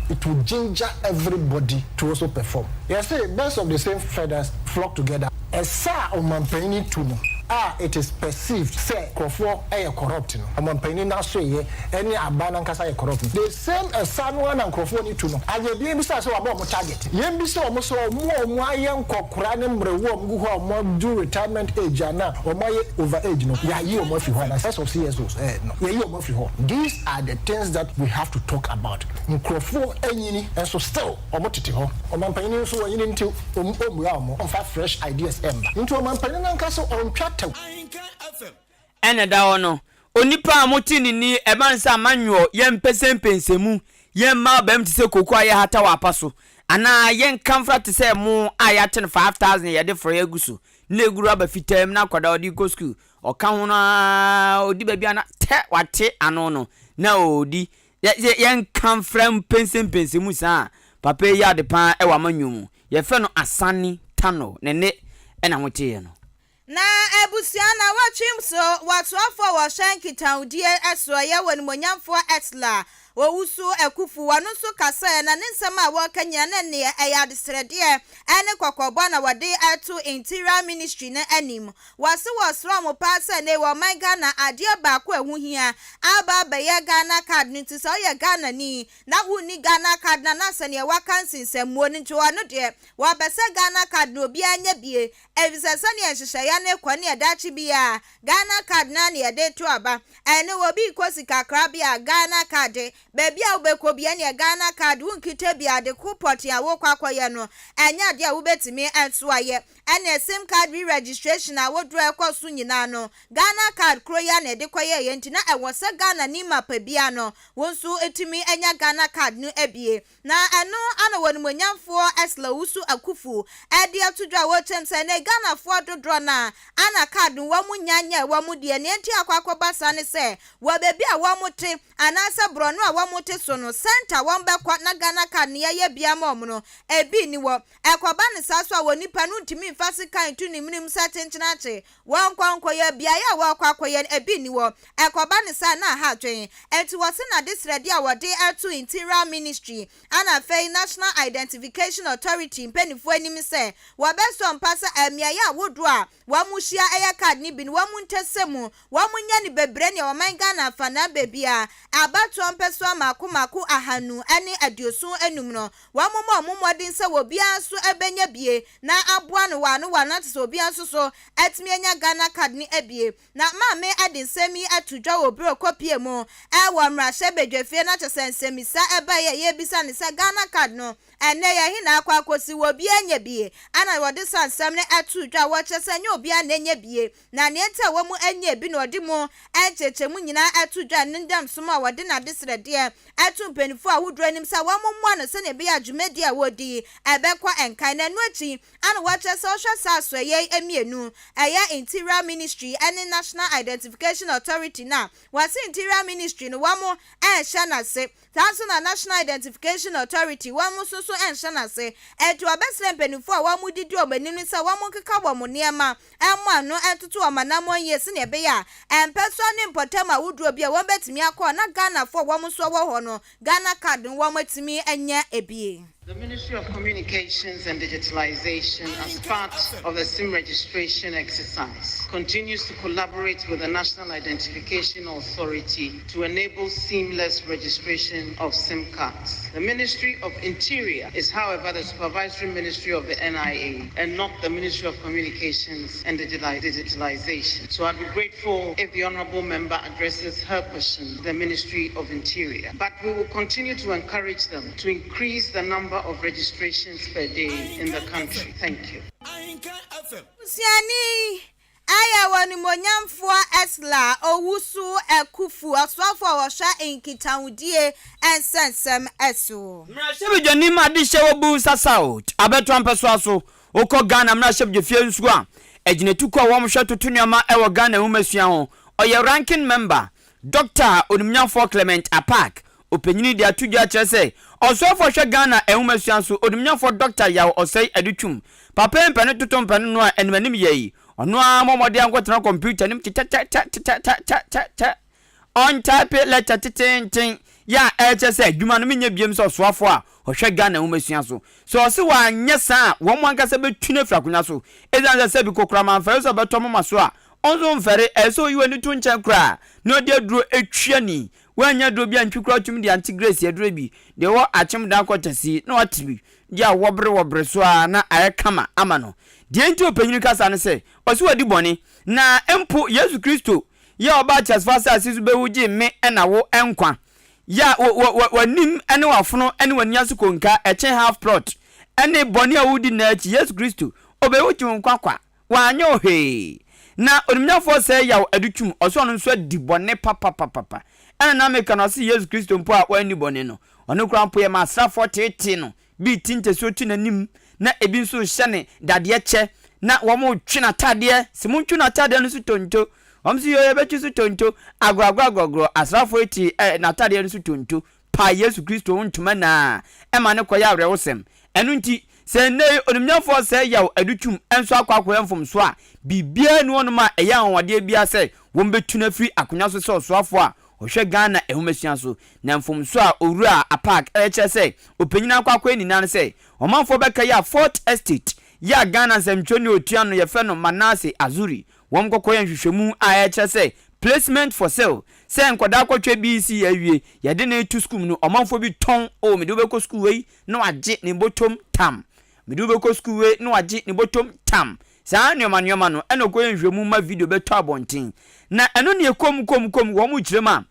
it will ginger everybody to also perform. Yɛse birds of the same feathers flock together. Ɛsa a ɔmampanyin tu no. a it is perceived sɛ nkurɔfoɔ yɛ corrupt no, ɔmanpanin no asoeɛ ne aban no ankasa yɛ corrupt no, the same ɛsa no ara na nkurɔfoɔ no tu no. Anyɛ bi yɛmmisa sɛ wɔabɔ wɔn target? Yɛmmisa wɔn sɛ wɔn a wɔayɛ nkɔkora ne mmerewa a wɔgu hɔ a wɔadu retirement age anaa wɔayɛ over age no, yɛayi wɔn afiri hɔ anaa? Heads of CSOs no, yɛayi wɔn afiri hɔ. These are the things that we have to talk about. Nkurɔfoɔ anyini nso still wɔn tete hɔ. Ɔmanpanin nso wanyini nti ɔmmua wɔn, ɔmfa fresh ideas mma. Nti ɔmanpanin no ankasa ɔntwa tɛw. Ɛna ɛda hɔ no, onipa a mote ne nne ɛba no sɛ amanyɔɔ, yɛn mpɛsɛmpɛnsɛmu, yɛn mma abam te sɛ koko a yɛahata wɔ apa so, anaa yɛn kamfra te sɛ ɛmo a yɛate no 5000 yɛde frɔeɛ agu so, na ɛgu rɔba fitaa mu na akwadaa ɔde rekɔ sukuu, ɔka ho no ara ɔdi baabi a na tɛ wate ano no na ɔredi. Yɛ yɛ yɛnka mfra mpɛnsɛmpɛnsɛmu saa a, papa yi yɛ ade pa ara wɔ amanyɔ mu. Yɛfrɛ no Asani Tano, ne nne na moteeɛ no. Na abusua nawɔtwe so wɔtoafoɔ a wɔhwɛ nkitahodie soɔ yɛ wɔ Animuonyamfoɔ Esla Owusu Akuffo, wɔno nso kasaeɛ na ne nsɛm a wɔreka nyinaa na neɛ ɛyɛ adesrɛdeɛ ne kɔkɔbɔ na wɔde reto Interior Ministry no anim. Wɔse wɔsrɛ wɔn paa sɛ nnɛ yi wɔ ɔman Ghana adeɛ baako a ɛho hia aba abɛyɛ Ghana card no nti sɛ woyɛ Ghanani na wonni Ghana card no anaasɛ neɛ waka nsensɛmmuo no nti ɔno deɛ wɔpɛ sɛ Ghana card no obiara nyɛ bie Efisɛ sɛnea nhyehyɛeɛ no rekɔ ne daakye biara Ghana card no ara na yɛde reto aba. Ɛnne obi rekɔ sikakorabea a, Ghana card, baabi a wobɛkɔ biara neɛ Ghana card, wonkita bi a, ade ko pɔtee a worekɔ akɔyɛ no, ɛnyɛ adeɛ a wobɛtumi nso ayɛ. Ɛnneɛ sim card re-registration ahodoɔ a ɛkɔ so nyinaa no, Ghana card koro yi ara na yɛde kɔyɛeɛ nti na ɛwɔ sɛ Ghanani mapa biara no, wo nso tumi nya Ghana card no bie. Na ɛno ana wɔ Animuonyamfoɔ Ursula Owusu Akuffo de ato dwa a wɔrekyerɛ mu sɛ ɛnnɛ Ghanafoɔ dodoɔ no ara ana card no wɔn nnya nyɛɛ wɔn deɛ. Nea nti a akɔ akɔba saa ne sɛ wɔ baabi a wɔn te anaasɛ borɔno a wɔn te so no center a wɔn bɛkɔ na Ghana card no yɛayɛ bi ama wɔn no ebi nni hɔ. Ɛkɔba no saa nso a wɔ nipa no ntumi mfa sekan nto ne menem sɛ kyenkyenakye Wɔnkɔ nkɔyɛ, beaeɛ a wɔrekɔ akɔyɛ no, ebi nni hɔ. Ɛkɔba no saa a, na aha adwene. Enti wɔse n'adesrɛdeɛ a wɔde reto Interior Ministry ɛna afei National Identification Authority mpaninfoɔ anim sɛ wɔbɛsɔ mpa sɛ mmeaeɛ ahodoɔ a wɔhyia yɛ card no bi no wɔn ntɛsɛ mu, wɔn nyɛ no bebree neɛ ɔman Ghana afanaa baabiara abatoɔ mpɛsoa mmaako mmaako 225 no wɔmmɔ wɔn mmɔden sɛ obiara nso bɛnya bie na aboa no wɔ ano wɔ ano ate sɛ obiara nso so atumi anya Ghana card no abie. Na Maame de nsɛm yi ato dwa wɔ bere ɔkɔpie mu wɔ mmarahyɛ badwafie na kyerɛ sɛ nsɛmmisa ɛbaeɛ a yɛrebisa no sɛ Ghana card no ɛnnɛ yi ɛhe na akɔ akɔsi wɔ obiara anya bie ɛna wɔde saa nsɛm no ato dwa a wɔkyerɛ sɛ ɛnyɛ obiara na anya bie na nea enti a wɔn anya bi na ɔde mu nkyerɛkyerɛmu nyinaa ato dwa ne ndamsom a wɔde n'adesrɛdeɛ ato mpanyinfoɔ ahodoɔ anim sɛ wɔn mmoa no sɛnea ɛbɛyɛ a dwumadie a wɔredi yi ɛbɛkɔ nkan na ɛno akyi ana wɔkyerɛ sɛ ɔhwɛ saa asoɛeɛ yi mmienu ɛyɛ Interior Ministry ne National Identification Authority no a wɔse Interior Ministry no wɔn nhyɛ n'ase Saa nso na National Identification Authority, wɔn nso so nhyɛ no ase. Enti wɔbɛsrɛ mpanimfoɔ a wɔdidi wɔn anim no sɛ wɔnkeka wɔn nneɛma mmɔ ano ntoto wɔn anammɔn yie sɛdeɛ ɛbɛyɛ a mpɛsoa ne mpɔtam ahodoɔ bi a wɔbɛtumi akɔ na Ghanafoɔ a wɔn nso wɔ hɔ no Ghana card no wɔatumi anya bi. The Ministry of Communications and Digitalization, as part of the SIM registration exercise, continues to collaborate with the National Identification Authority to enable seamless registration of SIM cards. The Ministry of Interior is, however, the supervisory ministry of the NIA and not the Ministry of Communications and Digitalization. So I'd be grateful if the Honorable Member addresses her question to the Ministry of Interior. But we will continue to encourage them to increase the number of registrations per day in the country. Thank you. Busuani ayɛ wɔ Animuonyamfoɔ Ursula Owusu Akuffo, ɔsoafoɔ a ɔhwɛ nkitahodie nsɛnsɛm so. Mmarahyɛbadwani ma adehyɛ wɔ Builsa South abɛtoa mpɛsoa so. Wokɔ Ghana mmarahyɛbadwafie nso a, agyinatukuo a wɔhwɛ toto nneɛma wɔ Ghana nwomasua ho, ɔyɛ ranking member. Dɔkta Onimnyamfoɔ Clement Apaak, Ɔpanyin de ato dwa kyerɛ sɛ ɔsoafo a ɔhwɛ Ghana nhomasua so, Odumnyafo Dɔkta Yaw Osei Adutwum, papa yi mpɛ no toto mpɛ no noa anim anim yɛ yi, ɔno ara mmɔ mmɔden ankɔtena kɔmputa anim kyekyɛkyɛkyɛkyɛkyɛkyɛ ɔntaepe lɛtɛ teteenten yɛ a ɛrekyerɛ sɛ adwuma no menyɛ biom sɛ ɔsoafo a ɔhwɛ Ghana nhomasua so. Sɛ ɔse wanyɛ saa a, wɔn ankasa bɛtu no afiri akonnwa so. Esiane sɛ sɛbi kokoram amfɛre sɛ ɔbɛtɔ moma so a. Ɔnso mfɛre, ɛyɛ sɛ oyi w'ani to nkyɛn koraa na ɔde aduro atwi ani. Woannya aduro bi antwi koraa wotumi de Auntie Grace aduro bi, deɛ ɛwɔ Akyem Dan kɔtɛsi na wate bi de a wɔbere wɔbere so ara na ayɛ kama ama no. Deɛ nti ɔpanyin kasa ne sɛ, ɔse wadi bɔne, na mpo Yesu Kristo yɛ a ɔbaa ateasefo asase so bɛwu gyee me na wo nkwa. Yɛ a wɔ wɔ w'anim ne w'afono ne w'ani ase konka ɛkyɛn half plot ne bɔne a wodi nyinaa akyi, Yesu Kristo, ɔbɛwu gye wo nkwa kwa. Wanyɛ wo hwee. Na onimnyamfoɔ sɛe yaw adutwum, ɔse ɔno nso adi bɔne papapapapa. Ɛna na meka no, ɔse Yesu Kristo mpo a wanni bɔne no, ɔno koraa mpo yɛma asraafoɔ teetee no, bi reti ntasuo to n'anim, na ebi nso rehyɛ no dadeɛ kyɛ, na wɔretwe n'atadeɛ, se montwe n'atadeɛ no so tonto. Wɔn nso yoo yɛbɛtwe so tonto. Agorɔ agorɔ agorɔ agorɔ, asraafoɔ yi tee eh, n'atadeɛ no so tonto. paa Yesu Kristo ho ntoma nyinaa ma no kɔyɛ awerɛhosɛm. Ɛno nti, sɛ nnɛyi onimnyamfo ɔsɛe yaw adutwum nso akɔ akɔyɛ mfomso a, biribiara nni hɔnom a ɛyɛ anwanwadeɛ biara sɛ wɔbɛtu no afiri akonnwa so sɛ ɔsoafoɔ a ɔhwɛ Ghana nhomasua so. Na mfomso a Owura Apaak rekyerɛ sɛ ɔpanyin akɔ akɔyɛ nyinaa ne sɛ ɔmanfoɔ bɛkae a Fourth Estate yɛ a Ghana nsɛmtwerɛni a ɔtua no yɛfrɛ no Manasseh Azuri wɔn kɔkɔyɛ nhwehwɛmu a ɛkyerɛ sɛ placement for sale sɛ nkwadaa kɔtwɛ BEC awie yɛde no reto sukuu mu no ɔmanfoɔ bi tɔn oh mede wo bɛkɔ sukuu wei na wagye ne bɔtɔm tam mede wo bɛkɔ sukuu wei na wagye ne bɔtɔm tam saa nneɛma nneɛma no ɛna ɔkɔyɛ nhwehwɛmu ma video bɛtɔ abɔnten na ɛno ne ɛkɔm kɔm kɔm wɔn kyerɛ mu a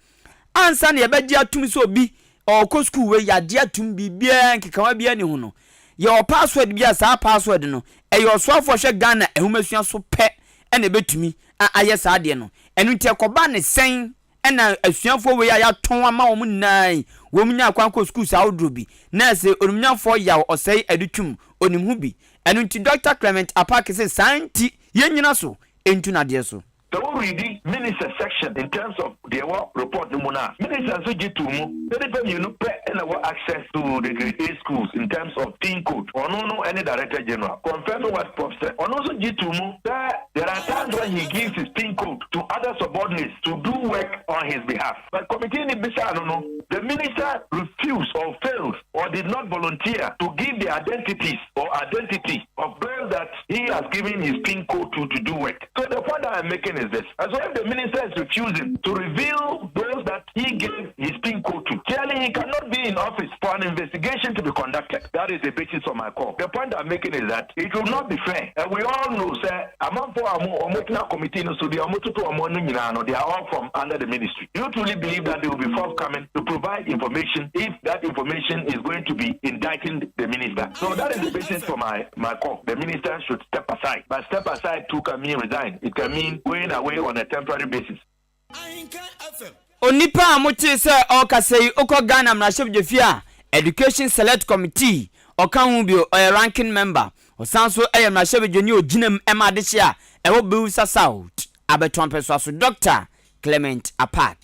ansa na yɛbɛgye atum sɛ obi ɔkɔ sukuu wei yɛagye atum biribiara nkekawa biara ni ho no yɛwɔ password bi a saa password no ɛyɛ ɔsoafoɔ hwɛ Ghana nhomasua so pɛ ɛna ɛbɛtumi ayɛ saa adeɛ no. Ɛno nti ɛkɔba ne sɛn ɛna asuafoɔ wei a yɛatɔn ama wɔn nyinaa yi, wɔn nyaa kwan kɔ schools ahodoɔ bi, na ɛsɛ onimnyafoɔ yaw ɔsɛe adutwum, onim ho bi. Ɛno nti Doctor Clement Apaak se saa nti yɛnnyina so ntu n'adeɛ so. Sɛ wo readi minister section in terms of deɛ ɛwɔ report no mu no a, minister nso gye too mu sɛ nnipa mmienu pɛ na ɛwɔ access to the grade A schools in terms of pin code, ɔno no ne director general, confirming what prof said. Ɔno nso gye too mu sɛ there are times when he gives his pin code to other subordinates to do work on his behalf. But committee no bisaa no no, the minister refused or failed or did not volunteer to give the identities or identity of those that he has given his pin code to to do work. So the point that I'm making is this. And so if the minister is refusing to reveal those that he gave his pin code to, clearly he cannot be in office for an investigation to be conducted. That is the basis of my call. The point I'm making is that it will not be fair. And we all know, sir, amanfoɔ a ɔmo tena committee no so deɛ ɔmo toto ɔmo no nyinaa no, they are all from under the ministry. Do you truly believe that they will be forthcoming to provide information if that information is going to be indicting the minister? So that is the basis for my, my call. The minister should step aside. But step aside too can mean resign. It can mean going away on a temporary basis. Onipa a motee sɛ ɔrekasa yi okɔ Ghana mmarahyɛbdwafie a Education Select Committee ɔka ho bio, ɔyɛ ranking member. Ɔsan nso yɛ mmarahyɛbadwani a ɔgyina mu ma adehye a ɛwɔ Builsa South abɛtoa mpɛsoa so, Dɔkta Clement Apaak.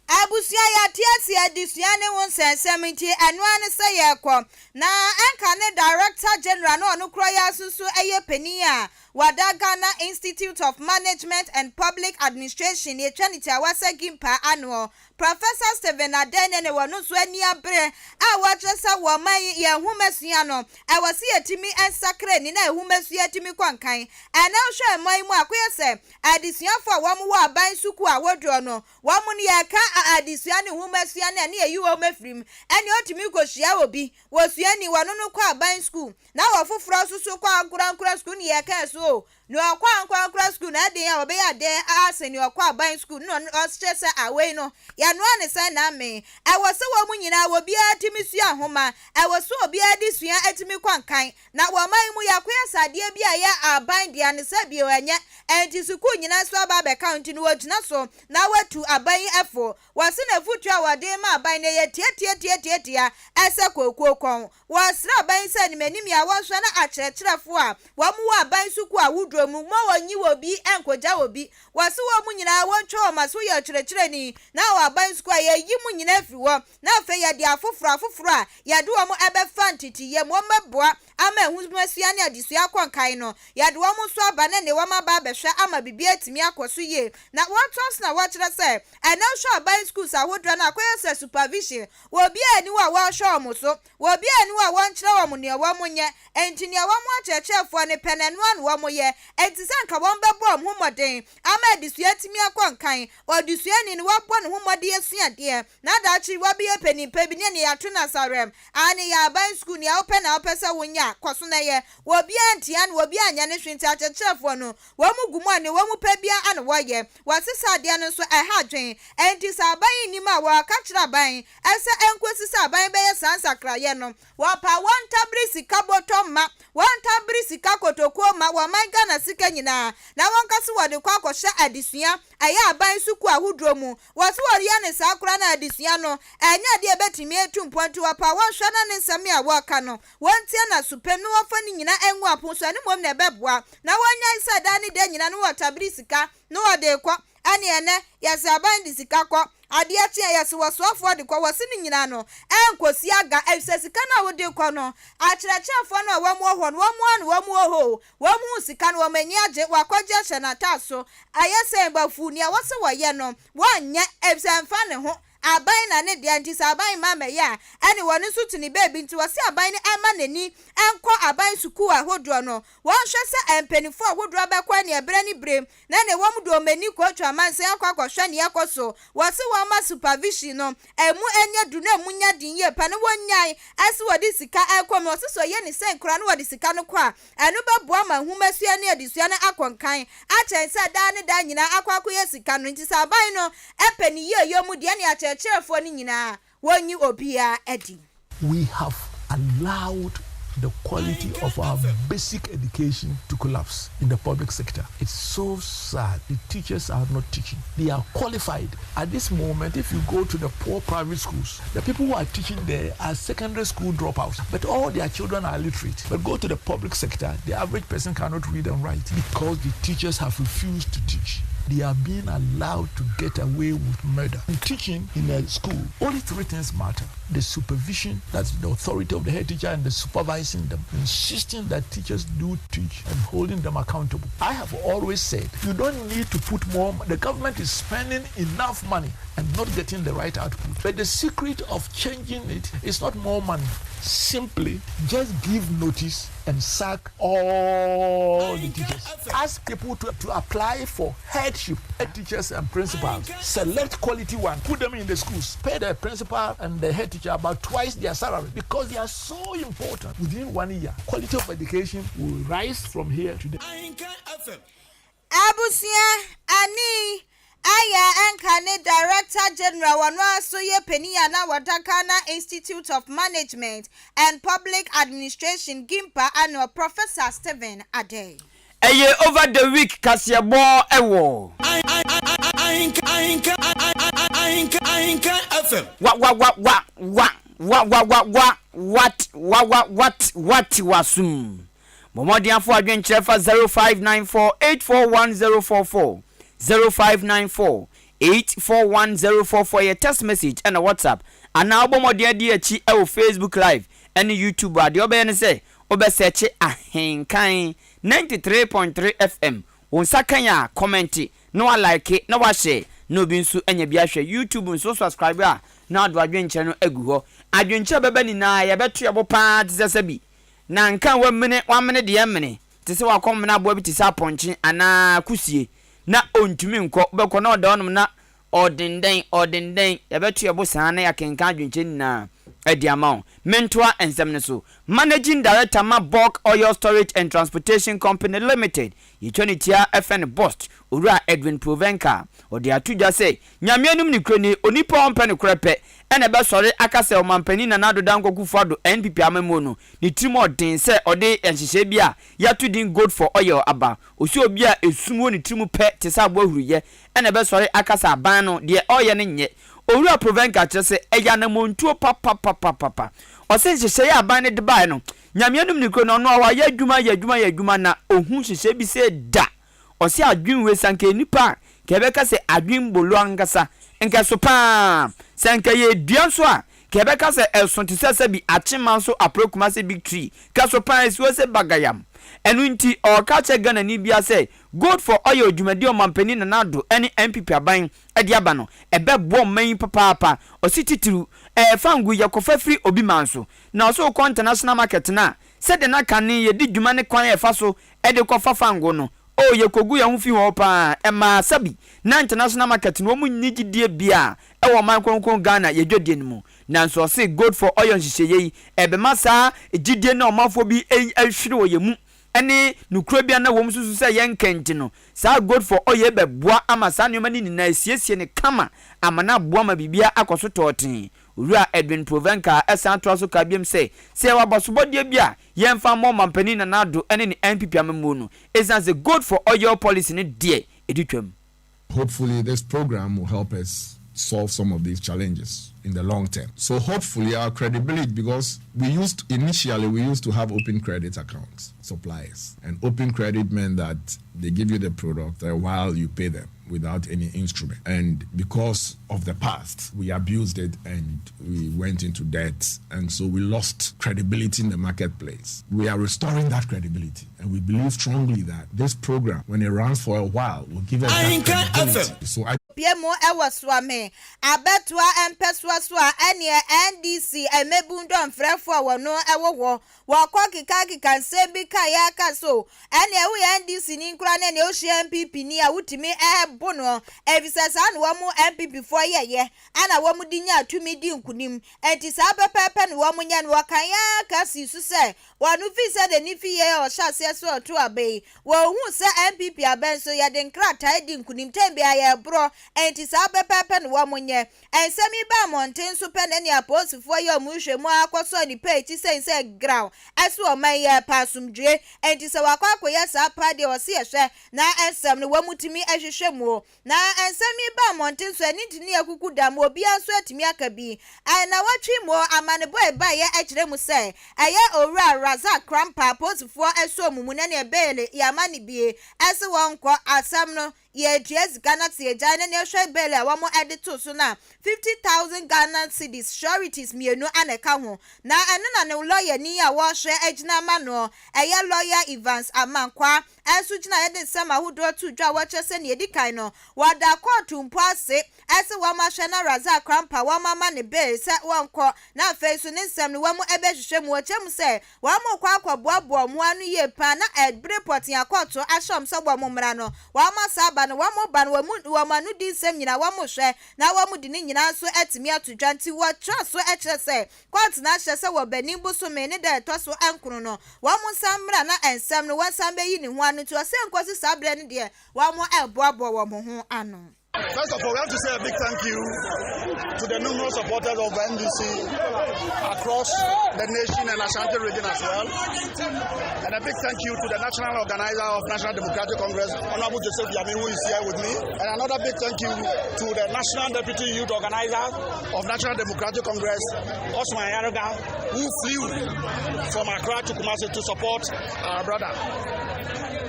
Abusua yɛate ase adesua ne ho nsɛnsɛm nti ɛno ara ne sɛ yɛrekɔ. Na ɛnka ne Director General na ɔno korɔ yi ara nso so yɛ panin a wada Ghana Institute of Management and Public Administration yɛtwa ne tiawa sɛ GIMPA anoɔ, Professor Stephen Adenene wɔ no nso ani abere a wɔkyerɛ sɛ wɔ ɔman yi yɛn nhomasua no ɛwɔ sɛ yɛtumi nsakra ani na nhomasua tumi kɔ nkan. Ɛnɛ wohwɛ ɔman yi mu a akoyɛ sɛ adesuafo a wɔn wɔ aban sukuu ahodoɔ no wɔn no yɛka adesua ne nhomasua no a ne yɛyi wɔn afiri mu ɛne ɔtumi kɔhyia obi wɔ suani wɔno no kɔ aban sukuu na wɔ foforɔ nso so kɔ ankorankora sukuu ne yɛka so o Nea ɔkɔ ankorankora sukuu no, ɛden a ɔbɛyɛ adeɛ asen nea ɔkɔ aban sukuu no na ɔkyerɛ sɛ awei no, yɛanoa no sɛn na amee. Ɛwɔ sɛ wɔn nyinaa, obiara tumi sua nwoma. Ɛwɔ sɛ obiara de sua tumi kɔ nkan. Na wɔ ɔman yi mu, yɛakoyɛ sɛ adeɛ bi a ɛyɛ aban dea no sɛ bio ɛnyɛ. Ɛnti sukuu nyinaa nso aba abɛka ho nti no wɔgyina so na wɔatu aban yi fo. Wɔse na afutuo a wɔde rema aban no ɛyɛ tiatiatiatiatia ɛsɛ kookoo kɔn. Wɔsrɛ aban yi sɛ animanim yi a wɔnsua na akyerɛkyerɛfo a wɔn wɔ aban sukuu ahodoɔ mu mma wɔnyi wɔ bi nkɔgya wɔ bi. Wɔse wɔn nyinaa wɔntwa wɔn aso woyɛ ɔkyerɛkyerɛni na wɔ aban sukuu a yɛyi mo nyinaa firi hɔ na afei yɛde afoforɔ afoforɔ a yɛde wɔn ɛbɛfa nteteyɛ mu wɔn bɛboa ama nhomasua ne adesua akɔ nkan no yɛde wɔn nso aba na ne wɔn aba abɛhwɛ ama biribi atumi akɔ so yie. Na wɔtoa so na wɔkyerɛ sɛ ɛnɛ wohwɛ aban schools ahodoɔ no akɔyɛ sɛ supervision Obiara nni hɔ a wɔrehwɛ wɔn so, obiara nni hɔ a wɔnkyerɛ wɔn nea wɔnyɛ. Enti nea wɔn akyerɛkyerɛfoɔ no pɛ no, ɛno ara na wɔyɛ. Enti sɛ anka wɔbɛbɔ wɔn ho mmɔden ama adesua atumi akɔ nkan, odesuani no wabɔ ne ho mmɔden asua adeɛ, na daakye wabɛyɛ panin pa bi ne nea yɛato no asawerɛm, aane, yɛ aban sukuu, nea wopɛ na wopɛ sɛ wonyɛ a, kɔ so na yɛ. Obiara ntia no, obiara nyɛ no hwee, nti akyerɛkyerɛfoɔ no, wɔn gu mu a, nea wɔn pɛ biara na wɔyɛ. Wɔsesa adeɛ no nso, ɛha adwene. Enti sɛ aban nnim a, wɔka kyerɛ aban sɛ ɛnkɔsi sɛ aban bɛyɛ saa nsakraeɛ no. Wɔpa wɔntabere sika bɔtɔ mma, wɔntabere sika kotokuo mma wɔ ɔman Ghana sika nyinaa na wɔnka se wɔde kɔ akɔhyɛ adesua ɛyɛ aban sukuu ahodoɔ mu. Wɔse wɔyɛ no saa koraa na adesua no ɛnyɛ adeɛ a ɛbɛtumi atu mpɔn nti wɔpa wɔnhwɛ na ne nsɛm a wɔka no wɔntie no asopem na wɔmfa ne nyina ngu apon so ɛno mmom na ɛbɛboa na wɔnyae sɛ daa ne da nyina no wɔtabere sika na wɔde rekɔ Ɛne ɛnɛ, yɛse aban de sika kɔ, adeɛ kye a yɛse wɔsoafoɔ de kɔ, wɔse ne nyinaa no, ɛnkɔsi aga, ɛfisɛ sika no a wode kɔ no, akyerɛkyerɛfoɔ no a wɔn wɔ hɔ no, wɔn ara na wɔn wɔ hɔ o, wɔn hu sika no, wɔn ani agye, wɔakɔgye ahyɛ n'ataaso, ayɛ sɛ bafuu, nea wɔse wɔyɛ no, wɔnyɛ, ɛfisɛ ɛmfa ne ho, aban na ne dea, nti sɛ aban mma mmɛyɛ a, ɛne wɔn nso te ne baabi, nti wɔse aban no mma n'ani nkɔ aban sukuu ahodoɔ no, wɔnhwɛ sɛ mpaninfoɔ ahodoɔ bɛkɔ ɛne ɛberɛ ne berɛ mu, Na ne wɔn de wɔn ani kɔtwa amansan akɔ akɔhwɛ nea ɛkɔ so. Wɔse wɔmma supervision no ɛmu nyɛ duru na ɛmu nyɛ den yie pa na wɔnnyae ɛse wɔde sika ɛkɔ mu. Wɔse sɛ ɔyɛ ne sɛn koraa na wɔde sika no kɔ a, ɛno bɛboa ma nhomasua ne adesua no akɔ nkan akyɛn sɛ daa ne daa nyinaa akɔ akɔyɛ sika no. Nti sɛ aban no pɛ ne yieyɔ mu deɛ ne akyerɛkyerɛfoɔ no nyinaa wɔnyi obiara adi. We have allowed the quality of our basic education to collapse in the public sector. It's so sad. The teachers are not teaching. They are qualified. At this moment, if you go to the poor private schools, the people who are teaching there are secondary school dropouts, but all their children are literate. But go to the public sector, the average person cannot read and write because the teachers have refused to teach. They are being allowed to get away with murder. In teaching in a school, only three things matter the supervision, that's the authority of the head teacher, and the supervising them, insisting that teachers do teach and holding them accountable. I have always said you don't need to put more, the government is spending enough money and not getting the right output. But the secret of changing it is not more money. Simply just give notice and sack all the teachers. Ask people to, to apply for headship, head teachers and principals. Select quality one, put them in the schools, pay the principal and the head teacher about twice their salary because they are so important. Within one year, quality of education will rise from here to there. Abusua ani ayɛ nka ne Director General ɔno ara nso yɛ panin a na ɔda Ghana Institute of Management and Public Administration, GIMPA, ano, Professor Stephen Adei. Ɛyɛ Over the Week kaseɛbɔ wɔ. Wa wa wa wa wa wa wa wa wa what wa wa what what w'asom. Bɔ mmɔden afa w'adwenkyerɛ fa 0594 841044, 0594 841044 yɛ text message ɛna WhatsApp, anaa wobɔ mmɔden adi akyi wɔ Facebook live ɛne YouTube a, deɛ wobɛyɛ ne sɛ wobɛ sɛɛkye Ahenkan 93.3 FM, wo nsa kan a, kɔmɛnte na wa like na wa share na obi nso anya bi ahwɛ. YouTube nso wo subscribe a na wode w'adwenkyerɛ no agu hɔ. Adwenkyerɛ a ɛbɛba nyinaa yɛbɛto yɛbo paa te sɛ sɛbi Na nka wamene, wamene deɛ ɛmene, te sɛ wakɔmene aboa bi te sɛ apɔnkye anaa kusie, na ɔntumi nkɔ, wobɛkɔ na ɔda hɔnom na ɔredendɛn, ɔredendɛn, yɛbɛto yɛn bo saa na yɛakenkan adwenkyerɛ nyinaa de ama wo. Mentoa nsɛm no so. Managing Director ma Bulk Oil Storage and Transportation Company Limited, yɛtwa ne tia frɛ no BOST, Owura Edwin Provenka, ɔde ato dwa sɛ, Nyame anim nokorɛ nie, onipa a ɔmpɛ nokorɛ pɛ na ɛbɛsɔre aka sɛ Ɔmanpanin Nana Addo Dankwa Akufo Addo NPP amammuo no, ne tirim ɔden sɛ ɔde nhyehyɛe bi a yɛato din Gold for Oil aba. Ɔsi obi a esum wɔ ne tirim pɛ te sɛ aboa huruyɛ na ɛbɛsɔre aka sɛ aban no, deɛ ɔreyɛ no nyɛ. Owura Provenka kyerɛ sɛ ɛyɛ anammɔntuo papapapapa. Ɔse nhyehyɛe a aban no de baeɛ no, Nyame anim nokorɛ no, ɔno ara wayɛ adwuma, ayɛ adwuma, ayɛ adwuma na ɔhu nhyehyɛe bi sɛ da. Ɔse adwen wei sɛ anka ɛyɛ nipa a nka yɛbɛka sɛ adwen bolo ankasa, nka ɛso paa. Sɛ anka ɛyɛ dua nso a nka yɛbɛka sɛ ɛso te sɛ sɛbi akyema nso aprɛ Kumase big tree, nka ɛso paa ɛsi hɔ sɛ bagayam. Ɛno nti ɔɔka akyerɛ Ghanani biara sɛ gold for oil dwumadi a Ɔmanpanin Nana Addo ne NPP aban de aba no ɛbɛboa ɔman yi papaapa. Ɔse titiriw ɛɛ fango yɛkɔfa firi obi man so na ɔse wokɔ international market no a. Sɛdeɛ na kane yɛdi dwuma ne kwan a yɛfa so de kɔfa fango no, oh, yɛkɔgu yɛn ho fi hɔ pa ara. Ɛmaa sɛbi na international market no wɔn nni gyidie biara wɔ ɔman kronkron Ghana yɛ dwadie no mu. Nanso ɔse Gold for Oil nhyehyɛeɛ yi ɛbɛma saa gyidie no a ɔmanfoɔ bi hwere wɔ yɛn mu ne nokorɛ bi a na wɔn susu sɛ yɛnka nti no, saa Gold for Oil yi bɛboa ama saa nneɛma no nyinaa asiesie no kama ama no aboa ma biribiara akɔ so tɔɔtee. Owura Edwin Provencal san toa so kaa biom sɛ, sɛ yɛwɔ abasobɔdeɛ bi a yɛmfa mmɔ Ɔmanpanin Nana Addo ne ne NPP amammuo no, ɛsiane sɛ Gold for Oil policy no deɛ ɛdi twam. Hopefully this program will help us solve some of these challenges in the long term. So hopefully our credibility, because we used initially we used to have open credit accounts, suppliers, and open credit meant that they give you the product while you pay them without any instrument. And because of the past, we abused it and we went into debt. And so we lost credibility in the marketplace. We are restoring that credibility. And we believe strongly that this program, when it runs for a while, will give us that credibility. So I Pie mu wɔ Suame abɛtoa mpɛsoa so a ɛneɛ NDC mmabun dɔmfrɛfoɔ a wɔno wɔ hɔ wɔkɔ kekakeka nsɛm bi kaeɛ aka so ɛneɛ woyɛ NDC ni koraa na ɛneɛ wohyia NPP ni a wotumi bo no efisɛ saa na wɔn NPP foɔ yɛyɛ ɛna wɔn de nyaa tumi di nkunim enti saa pɛpɛɛpɛ na wɔn nyɛ no wɔkaeɛ ara ka sii so sɛ Wɔn fii sɛ n'ani fi yie a ɔhyɛ aseɛ sɛ ɔto aba yi, wɔhuu sɛ NPP aba nso yɛde nkrataa di nkunim tɛm biara yɛreborɔ, enti saa pɛpɛɛpɛ na wɔn nyɛ. Nsɛm yi baa mmɔnten so pɛ na ɛne apolisifoɔ yɛ wɔn nhwɛmu ara kɔsɔɔ nnipa a ɛti sɛn sɛ graw ɛso ɔman yi ɛrepɛ asomdwoeɛ, enti sɛ wɔakɔ akɔyɛ saa paa deɛ wɔse yɛhwɛ na nsɛm no wɔn tumi hwehwɛ mu. Na nsɛm yi baa mmɔnten so, ɛno nti ne akuku da ma obiara nso atumi aka bi. Nnawɔtwe mu amanebɔ a ɛbaeɛ kyerɛ mu sɛ, ɛyɛ Owura Razak Krampah apolisifoɔ sɔɔ mu mu na neɛ bail yɛama no bie se wɔnkɔ, asɛm no yɛtua sika na sɛ yɛgyae no neɛ hwɛ bail a wɔde too so no a, 50,000 Ghana cedis, sureties mmienu na ɛka ho. Na ɛno na ne lɔyani a wɔrehwɛ agyina ama noɔ, ɛyɛ lɔya Evans Amankwah nso gyinaeɛ de nsɛm ahodoɔ too dwa a wɔkyerɛ sɛ nea ɛdi kan no, wɔda kɔɔto mpo ase sɛ wɔahwɛ na Razak Krampah wɔama no bail sɛ wɔnkɔ na afei nso ne nsɛm no wɔbɛhwehwɛ mu. Wɔkyerɛ mu sɛ wɔrekɔ akɔboaboa wɔn ho ano yie paa na bere pɔtee a kɔɔto ahyɛ wɔn sɛ wɔn mmra no, wɔasan aba no, wɔba no wɔn anodi nsɛm nyinaa wɔhwɛ na wɔde ne nyinaa nso atumi ato dwa nti wɔtra so kyerɛ sɛ Kɔɔto no ahyɛ sɛ wɔ Benin bosome ne da a ɛtɔ so nkron no, wɔn nsan mmra na nsɛm no wɔnsan bɛyi ne ho ano nti ɔsɛ nkosi saa berɛ no deɛ wɔn reboaboa wɔn ho ano. First of all, we have to say a big thank you to the numerous supporters of NDC across the nation and Ashanti region as well. And a big thank you to the national organizer of National Democratic Congress, Honorable Joseph Yami, who is here with me. And another big thank you to the National Deputy Youth Organizer of National Democratic Congress, Osman Ayariga, who flew from Accra to Kumasi to support our brother.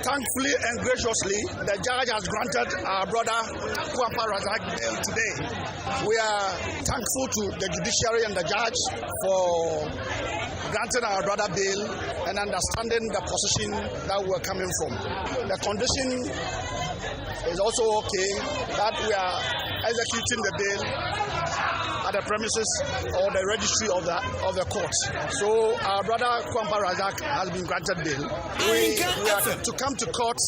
Thankfully and graciously, the judge has granted our brother Kwampa Razak bail today. We are thankful to the judiciary and the judge for granting our brother bail and understanding the position that we're coming from. The condition is also okay that we are executing the bail at the premises or the registry of the of the court. So our brother Kwampa Razak has been granted bail. We, we are to come to court,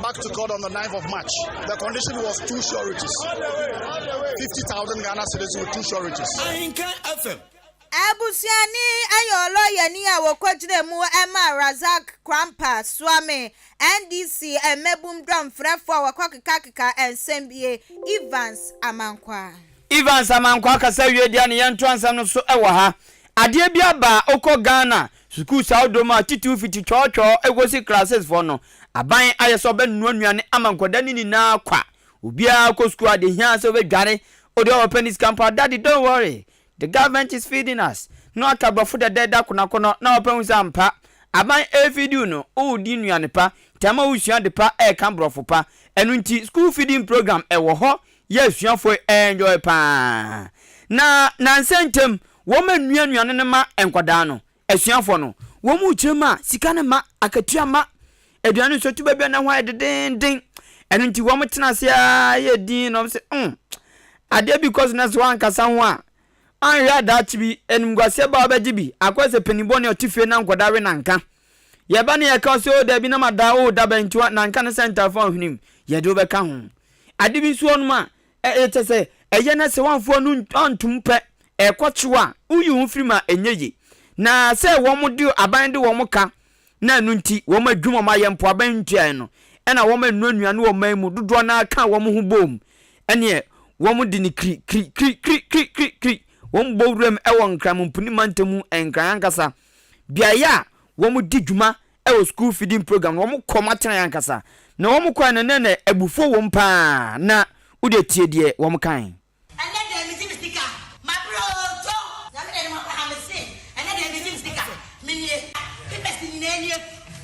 back to court on the 9th of March. The condition was two sureties, 50,000 Ghana cedis with two sureties. Abusuani yɛ ɔlɔyani a wɔkɔgyinaa mu maa Razak Krampah Suame, NDC mmabun dɔmfrɛfoɔ a wɔkɔkekakeka nsɛm bie, Evans Amankwah. Evans Amankwah kasa wie deɛ ne yɛntoa nsɛm no so wɔ ha. Adeɛ bi aba a wokɔ Ghana sukuus ahodoɔ mu a titiriw fiti twɔɔtwɔɔ kɔsi classes foɔ no, aban ayɛ sɛ ɔbɛnoa nnuane ama nkwadaa no nyinaa kwa. Obiara kɔ sukuu a deɛ ɛhia ara sɛ wobɛdware, wodeɛ ɔpɛ ne sika mpo a daddy don't worry, The government is feeding us na ɔka brɔfo dɛdɛɛdɛ akɔnɔakɔnɔ na ɔpɛ hu sɛ ampa aban ɛrefeedi wo no woredi nnuane pa nti ama wosua ade pa ɛreka brɔfo pa ɛno nti school feeding program ɛwɔ hɔ yɛ asuafoɔ enjoy paa na nansa ntam wɔn anua nnuane no ma nkwadaa no Asuafoɔ no, wɔn mu kyerɛ mu a, sika no mma, akatua mma, aduane nso tu baabi a na ho ayɛ dedeenden. Ɛno nti wɔn tena ase ara yɛ din na wɔn sɛ, mm, adeɛ bi kɔ so na sɛ wɔankasa ho a, Anhwɛ a daakye bi, animguaseɛ ba a wobɛgye bi, akɔyɛ sɛ panin bɔne a ɔte fie na nkwadaa we nanka. Yɛba ne yɛka wo sɛ, oh dabi na mada, oh da bɛn nti wa, nanka no sɛ ntafoɔ a ɔhwenem, yɛde wo bɛka ho. Ade bi nso wɔ hɔnom a, ɛ, kyɛ sɛ, ɛyɛ na sɛ woamfa w'ano antom pɛ, ɛkɔkye wo a, woyi wo ho firi mu a, ɛnyɛ yie. Na sɛ wɔn de, aban de wɔn ka, na ɛno nti wɔn adwuma a wɔayɛ mpo aban ntuaeɛ no, ɛna wɔn anua nnuane wɔ ɔman mu dodoɔ no ara kaa wɔn ho boom, ɛneɛ wɔn de no kiri kiri kiri kiri kiri kiri kiri, wɔn bɔ wuram wɔ Nkran Mumpuni mantam mu Nkran ankasa, beaeɛ a wɔn di dwuma wɔ school feeding program no, wɔn kɔ wɔn atenaeɛ ankasa, na wɔn kɔɛ no na na abufuo wɔ mu paa, na wodeɛ tie deɛ wɔn kae. Ɛnɛ deɛ megye me sika mabrɛ oo to. Nyame deɛ ne maba ha mese ɛnɛ deɛ megye me sika menie papers nyinaa nie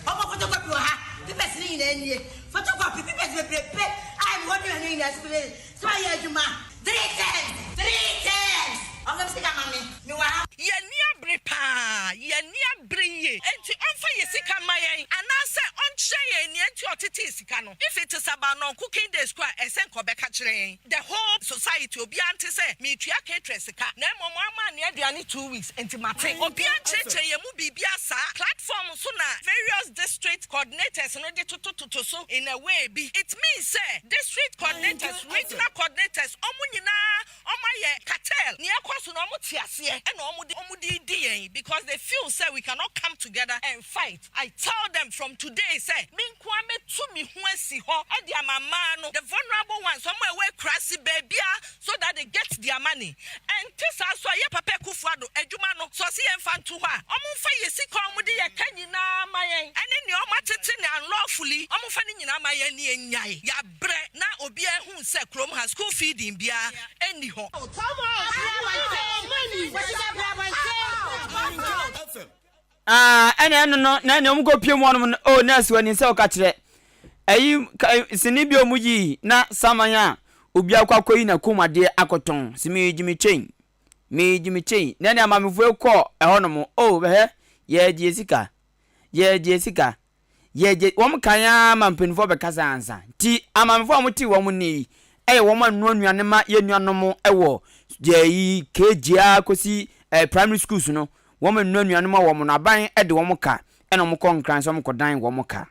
ɔmɔ photocopy wɔ ha papers ne nyinaa nie photocopy papers bebrebe a mewɔ ne ɛno nyinaa so sɛ mayɛ adwuma three terms three terms ɔmfa me sika ma me mewɔ ha. Yɛn ani abere paa, yɛn ani abere yie. Enti ɔmfa yɛn sika mma yɛn anaasɛ ɔnkyerɛ yɛn nea enti ɔtetee sika no. If it is about non-cooking days koraa a, ɛsɛ nka ɔbɛka kyerɛ yɛn. The whole society obiara nte sɛ meretua caterers sika na mmom wɔama anoa aduane 2 weeks nti mate. Obiara nkyerɛkyerɛ yɛn mu biribiara saa. Platform so na various district coordinators no de totototo so in a way bi. It means sɛ district coordinators, regional coordinators wɔn nyinaa wɔayɛ cartel. Nea ɛkɔ so no wɔte aseɛ ɛna wɔde wɔde redi yɛn because they feel sɛ we cannot come together and fight. I tell them from today sɛ me nko ara mɛtu me ho asi hɔ de ama mmaa no, the vulnerable ones, wɔn a ɛwɔ akuraase baabiara so that they get their money. Ɛnte saa nso a, yɛ Papa Akufo Addo adwuma no, sɛ ɔse yɛmfa nto hɔ a, wɔmfa yɛ sika a wɔde yɛ ka nyinaa ma yɛn, ɛne nea wɔatete no unlawfully, wɔmfa ne nyinaa ma yɛn na yɛnnyae. Yɛabrɛ na obiara ahu sɛ kurom ha school feeding biara nni hɔ. Ah, ɛna ɛno no, na ɛna wɔn kɔ pie mu wɔnom no, oh, nurse wɔ ni sɛ ɔka kyerɛ. Ɛyi, sini bi wɔn yi na saman a obi akɔ akɔyi na kɔn mu adeɛ akɔtɔn, si mi gyi mi chain, mi gyi mi chain, na ɛna maamefoɔ kɔ ɛhɔ nom, oh, bɛhɛ, yɛ gye sika, yɛ gye sika, Yɛgye wɔn kan ara ma mpanimfoɔ bɛkasa ansa. Nti amaamefoɔ a wɔte wɔn nne yi yɛ wɔn a nnoa nnuane ma yɛn nuanom wɔ yi KG ara kɔsi eh, primary schools no. Wɔn a nnoa nnuane ma wɔn no, aban de wɔn ka ɛna wɔn kɔ Nkran sɛ wɔn kɔdan wɔn ka.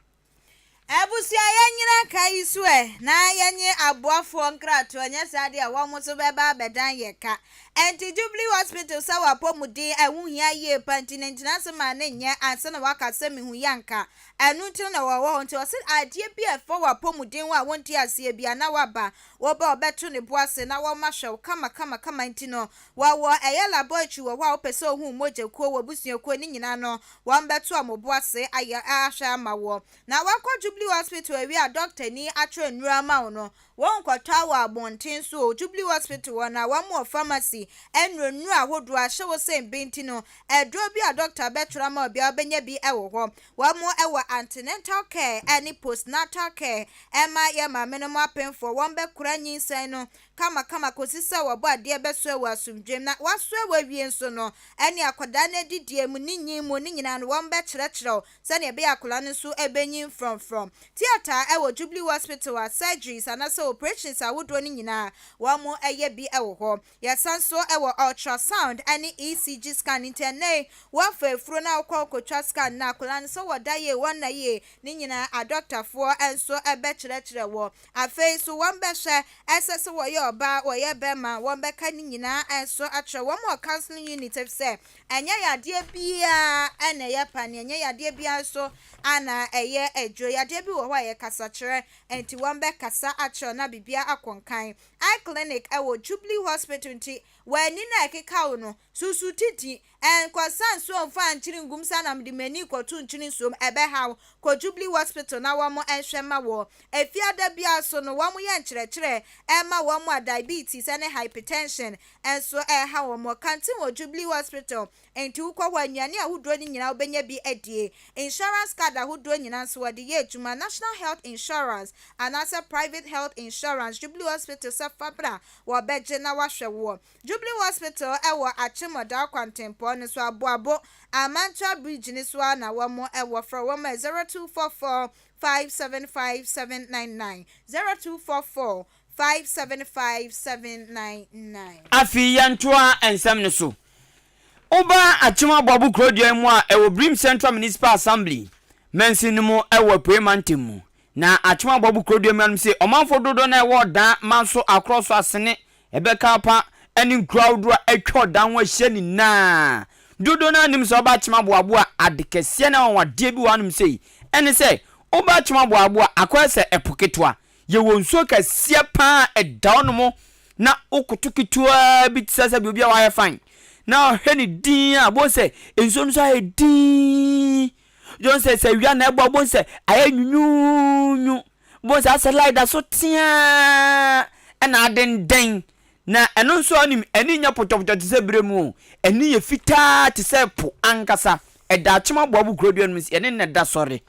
Abusua yɛnyina ka yi so ɛ na yɛnye aboafoɔ nkratoɔ nyɛ saa deɛ wɔn nso bɛba abɛdan yɛ ka. Ɛnti Jubilee Hospital sɛ w'apɔmuden ɛho hia yie pa nti ne ntena ase ma ne nyɛ ansa na waka sɛ mehu yɛ anka ɛno nti na wɔwɔ hɔ nti ɔse adeɛ bi a ɛfa w'apɔmuden ho a wonte aseɛ bia na waba woba ɔbɛto ne bo ase na wɔma hwɛ wo kama kama kama nti no wɔwɔ ɛyɛ laboratory wɔ hɔ a wopɛ sɛ ohu mogya kuo w'abusua kuo ne nyinaa no wɔn bɛto wɔn bo ase ayɛ ahwɛ ama woɔ na wakɔ Jubilee Hospital awie a doctor ni atwerɛ nnuro ama wo no Wɔnkɔtɔ wɔ abɔnten so o, Jubilee Hospital hɔ no a, wɔn wɔ pharmacy, nnuro nnuro ahodoɔ ahyɛ wo sɛ mbe nti no, aduro bi a doctor bɛtwerɛ ama wo biara wobɛnya bi wɔ hɔ. Wɔn wɔ antenatal care ne postnatal care ɛma yɛn maame nom apemfoɔ, wɔn bɛkora nyinsɛn no kama kama kɔsi sɛ wɔbɔ adeɛ bɛsoɛ wɔ asomdwoeɛ mu na wɔasoɛ wɔ awie nso no, ɛne akwadaa no adidie mu ne nyin mu ne nyinaa no wɔn bɛkyerɛkyerɛ wo sɛnea ɛbɛyɛ a akwadaa no nso bɛnyin frɔmfrɔm. Theatre wɔ Jubilee Hospital a surgeries anaasɛ operations ahodoɔ no nyinaa wɔyɛ bi wɔ hɔ. Yɛsan nso wɔ ultrasound ne ECG scan nti ɛnnɛ yi woafa afuro na wokɔ wokɔtwa scan no akwadaa no sɛ wɔda yie wɔnna yie ne nyinaa adɔktafoɔ nso bɛkyerɛkyerɛ wɔ. Afei nso wɔbɛhwɛ ɛsɛ sɛ wɔyɛ ɔbaa wɔyɛ bɛrima wɔbɛka ne nyinaa nso akyerɛ wɔn wɔ counseling unit efisɛ Ɛnyɛ yadeɛ biara na ɛyɛ paneɛ, ɛnyɛ yadeɛ biara nso na ɛyɛ aduro. Yadeɛ bi wɔ hɔ a ɛyɛ kasakyerɛ, nti wɔbɛkasa akyerɛ wo na biribiara akɔ nkan. Eye clinic wɔ Jubilee Hospital nti w'ani no a ɛkeka wo no, susu titi, nkɔsa nsuo mfa nkyene ngum saa na mede m'ani rekɔto nkyene nsuom, ɛbɛha wo. Kɔ Jubilee Hospital na wɔnhwɛ mma wo. Efiada biara nso no, wɔyɛ nkyerɛkyerɛ ma wɔn a diabetes ne hypertension nso ɛreha wɔn. Wɔ canteen wɔ Jubilee Hospital nti wokɔ hɔ a nnuane ahodoɔ no nyinaa wobɛnya bi adie. Insurance card ahodoɔ nyinaa nso wɔde yɛ adwuma, National Health Insurance anaasɛ Private Health Insurance, Jubilee Hospital sɛ fa bra wɔbɛgye na wɔahwɛ woɔ. Jubilee Hospital wɔ Akyem Ɔdaa kwantempɔn no so, Aboabo, Amantua Bridge no so ara na wɔn wɔ. Frɛ wɔn ɛ 0244 575 799, 0244. 575 799. Afei yɛntoa nsɛm no so. Woba Akyem Aboabo kurodua yi mu a ɛwɔ Birim Central Municipal Assembly mansin no mu wɔ Apuei Mantam mu. Na Akyem Aboabo kurodua mu anom se ɔmanfoɔ dodoɔ no a ɛwɔ Ɔdaa, Manso, Akorɔ so, Asene, Ɛbɛka Pa ne nkuro ahodoɔ a atwa Ɔdaa ho ahyia nyinaa dodoɔ no ara nim sɛ woba Akyem Aboabo a ade kɛseɛ ne anwanwadeɛ bi wɔ hanom sei. Ɛne sɛ woba Akyem Aboabo a akɔyɛ sɛ ɛpo ketewa. Yɛwɔ nsuo kɛseɛ pa ara a ɛda hɔnom na wokoto ketewaa bi te sɛ sɛ biribi a wayɛ fine na ɔhwɛ ne din a bohu sɛ nsuo no so ayɛ dinn. Bohu sɛ sɛ awia na ɛbɔ a bohu sɛ ayɛ nwunwunwu. Bohu sɛ asɛ light da so teaa ɛna adendɛn. Na ɛno nso a wonim ani nyɛ pɔtɔpɔtɔ te sɛ berɛ mu o. Ani yɛ fitaa te sɛ po ankasa. Ɛda akyem aboabo kuro dua no mu yɛne no na ɛda sɔre.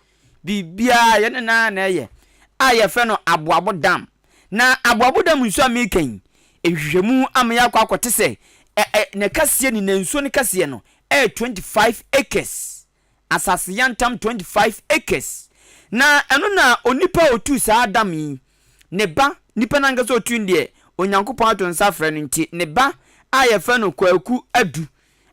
Biribiara yɛne no ara na ɛyɛ a yɛfrɛ no Aboabo Dam. Na Aboabo Dam nsuo a mereka yi, nhwehwɛmu ama yɛakɔ akɔte sɛ ɛ ɛ ne kɛseɛ ne nsuo no kɛseɛ no ɛyɛ 25 acres. Asase yantam 25 acres. Na ɛno na onipa a ɔtuu saa dam yi, ne ba, nipa no ankasa ɔtui no deɛ, Onyankopɔn ato nsa afrɛ no nti, ne ba a yɛfrɛ no Kwaku Adu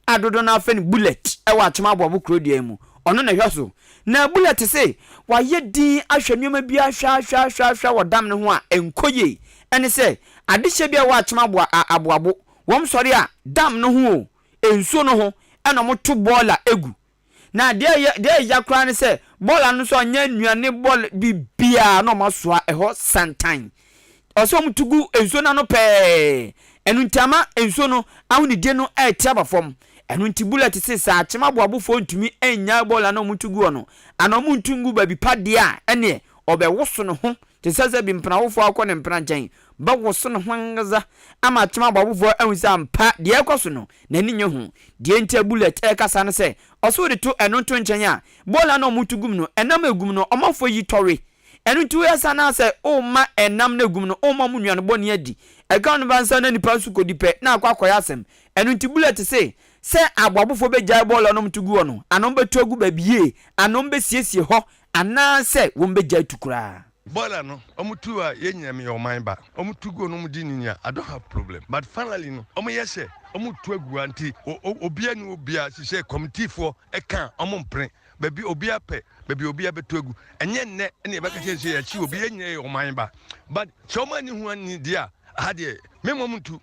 a dodoɔ no ara frɛ no Bullet wɔ Akyem Aboabo kurodua yi mu. Ɔno na ɛhwɛ so. Na Bullet se wayɛ din ahwɛ nneɛma bi ahwɛ ahwɛ ahwɛ ahwɛ wɔ dam no ho a ɛnkɔ yie. Ɛne sɛ, adehyɛ bi a ɛwɔ Akyem Aboa Aboabo, wɔn sɔre a, dam no ho o, nsuo no ho ɛna wɔto bɔɔla gu. Na deɛ ɛyɛ deɛ ɛya koraa ne sɛ bɔɔla no nso anyɛ nnuane bɔɔla biribiara na wɔn asoa ɛhɔ santan. Ɔsɛ wɔn to gu nsuo no ano pɛɛ. Ɛno nti ama nsuo no ahonidie no ɛrete aba fam. Ɛno nti Bullet se sɛ akyem aboabofoɔ ntumi nnyae bɔɔla no a wɔn to gu hɔ no anaa wɔn ntu ngu baabi pa deɛ a ɛneɛ ɔbɛwoso ne ho te sɛ sɛ bi mpenawofoɔ akɔ ne mpena nkyɛn bɛwoso ne ho ankasa ama akyem aboabofoɔ ahu sɛ ampa deɛ ɛrekɔ so no n'ani nnye ho. Deɛ nti a Bullet rekasa ne sɛ, ɔsɛ wode to ɛno nto nkyɛn a, bɔɔla no a wɔto gu mu no, ɛnam a ɛgu mu no, ɔmanfoɔ yi tɔwe. Ɛno nti woyɛ saa na sɛ woma ɛnam no a ɛgu mu no, woma wɔn nnuane bɔne adi. Ɛka no ba nsa na nipa nso kɔdi pɛ, na akɔ akɔyɛ asɛm. Ɛno nti Bullet se, sɛ aboabofoɔ bɛgyae bɔɔla no a wɔto gu hɔ no, anaa wɔbɛto agu baabi yie, anaa wɔbɛsiesie hɔ, anaasɛ wɔbɛgyae tu koraa. Bɔɔla no ɔmo tu a yɛ nyina meyɛ ɔman ba ɔmo tu guo no ɔmo di ne nia I don't have problem but finally no ɔmo yɛ sɛ ɔmo tu agu ha nti obia ni obia sisɛ committee foɔ ɛka a ɔmo mpene baabi obia pɛ baabi obia bɛtu agu ɛnyɛ nnɛ ɛna yɛbɛka kyerɛ sɛ yɛakyi obi yɛ nyina yɛ ɔman ba but sɛ ɔmo ani ho ani deɛ a aha deɛ me ma ɔmo ntu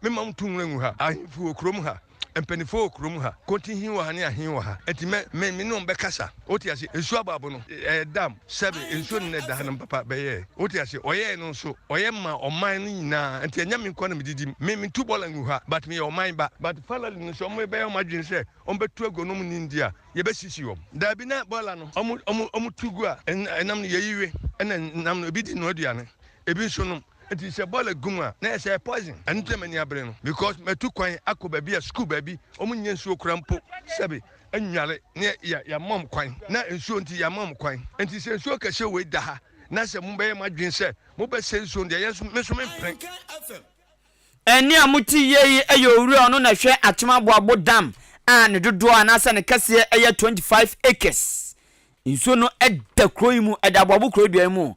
me ma ɔmo tu nwura ngu ha ahemfo wɔ kurom ha Mpaninfoɔ wɔ kurom ha, kontinhin wɔ ha ne ahen wɔ ha, enti mɛ, me, me ne wɔn bɛkasa. Wote ase? Nsuo aboabo no, ɛyɛ dam, sɛbe, nsuo no na ɛda ha no papa bɛyɛɛ. Wote ase? Ɔyɛɛ no nso, ɔyɛ maa ɔman no nyinaa, enti ɛnyɛ me nkoa na medidi mu. Me, mentu bɔɔla ngu ha, but meyɛ ɔman ba. But finally no, sɛ wɔbɛyɛ wɔn adwene sɛ wɔbɛtu agu na wɔnni ndi a, yɛbɛsisi wɔn. Daabi, na bɔɔla no, wɔn, wɔn, wɔtu gu a, ɛnam no yɛyi we, ɛna nam no, ebi di noa aduane, ebi nso nom. Nti sɛ bɔɔla gu mu a na ɛsɛ ɛyɛ poison. Ɛno nti na m'ani abere no because matu kwan akɔ baabi a sukuu baabi wɔn nyɛ nsuo koraa mpo sɛbe nnware ne yɛ yɛama wɔn kwan na nsuo nti yɛama wɔn kwan. Nti sɛ nsuo kɛseɛ wei da ha na sɛ mobɛyɛ mo adwene sɛ mobɛsɛe nsuo no deɛ yɛn nso me nso mempene. Ɛnne a mote yie yi yɛ owura a ɔno na ɛhwɛ Akyem Aboabo Dam a ne dodoɔ anaasɛ ne kɛseɛ yɛ 25 acres. Nsuo no da kuro yi mu, ɛda Aboabo kuro dua yi mu.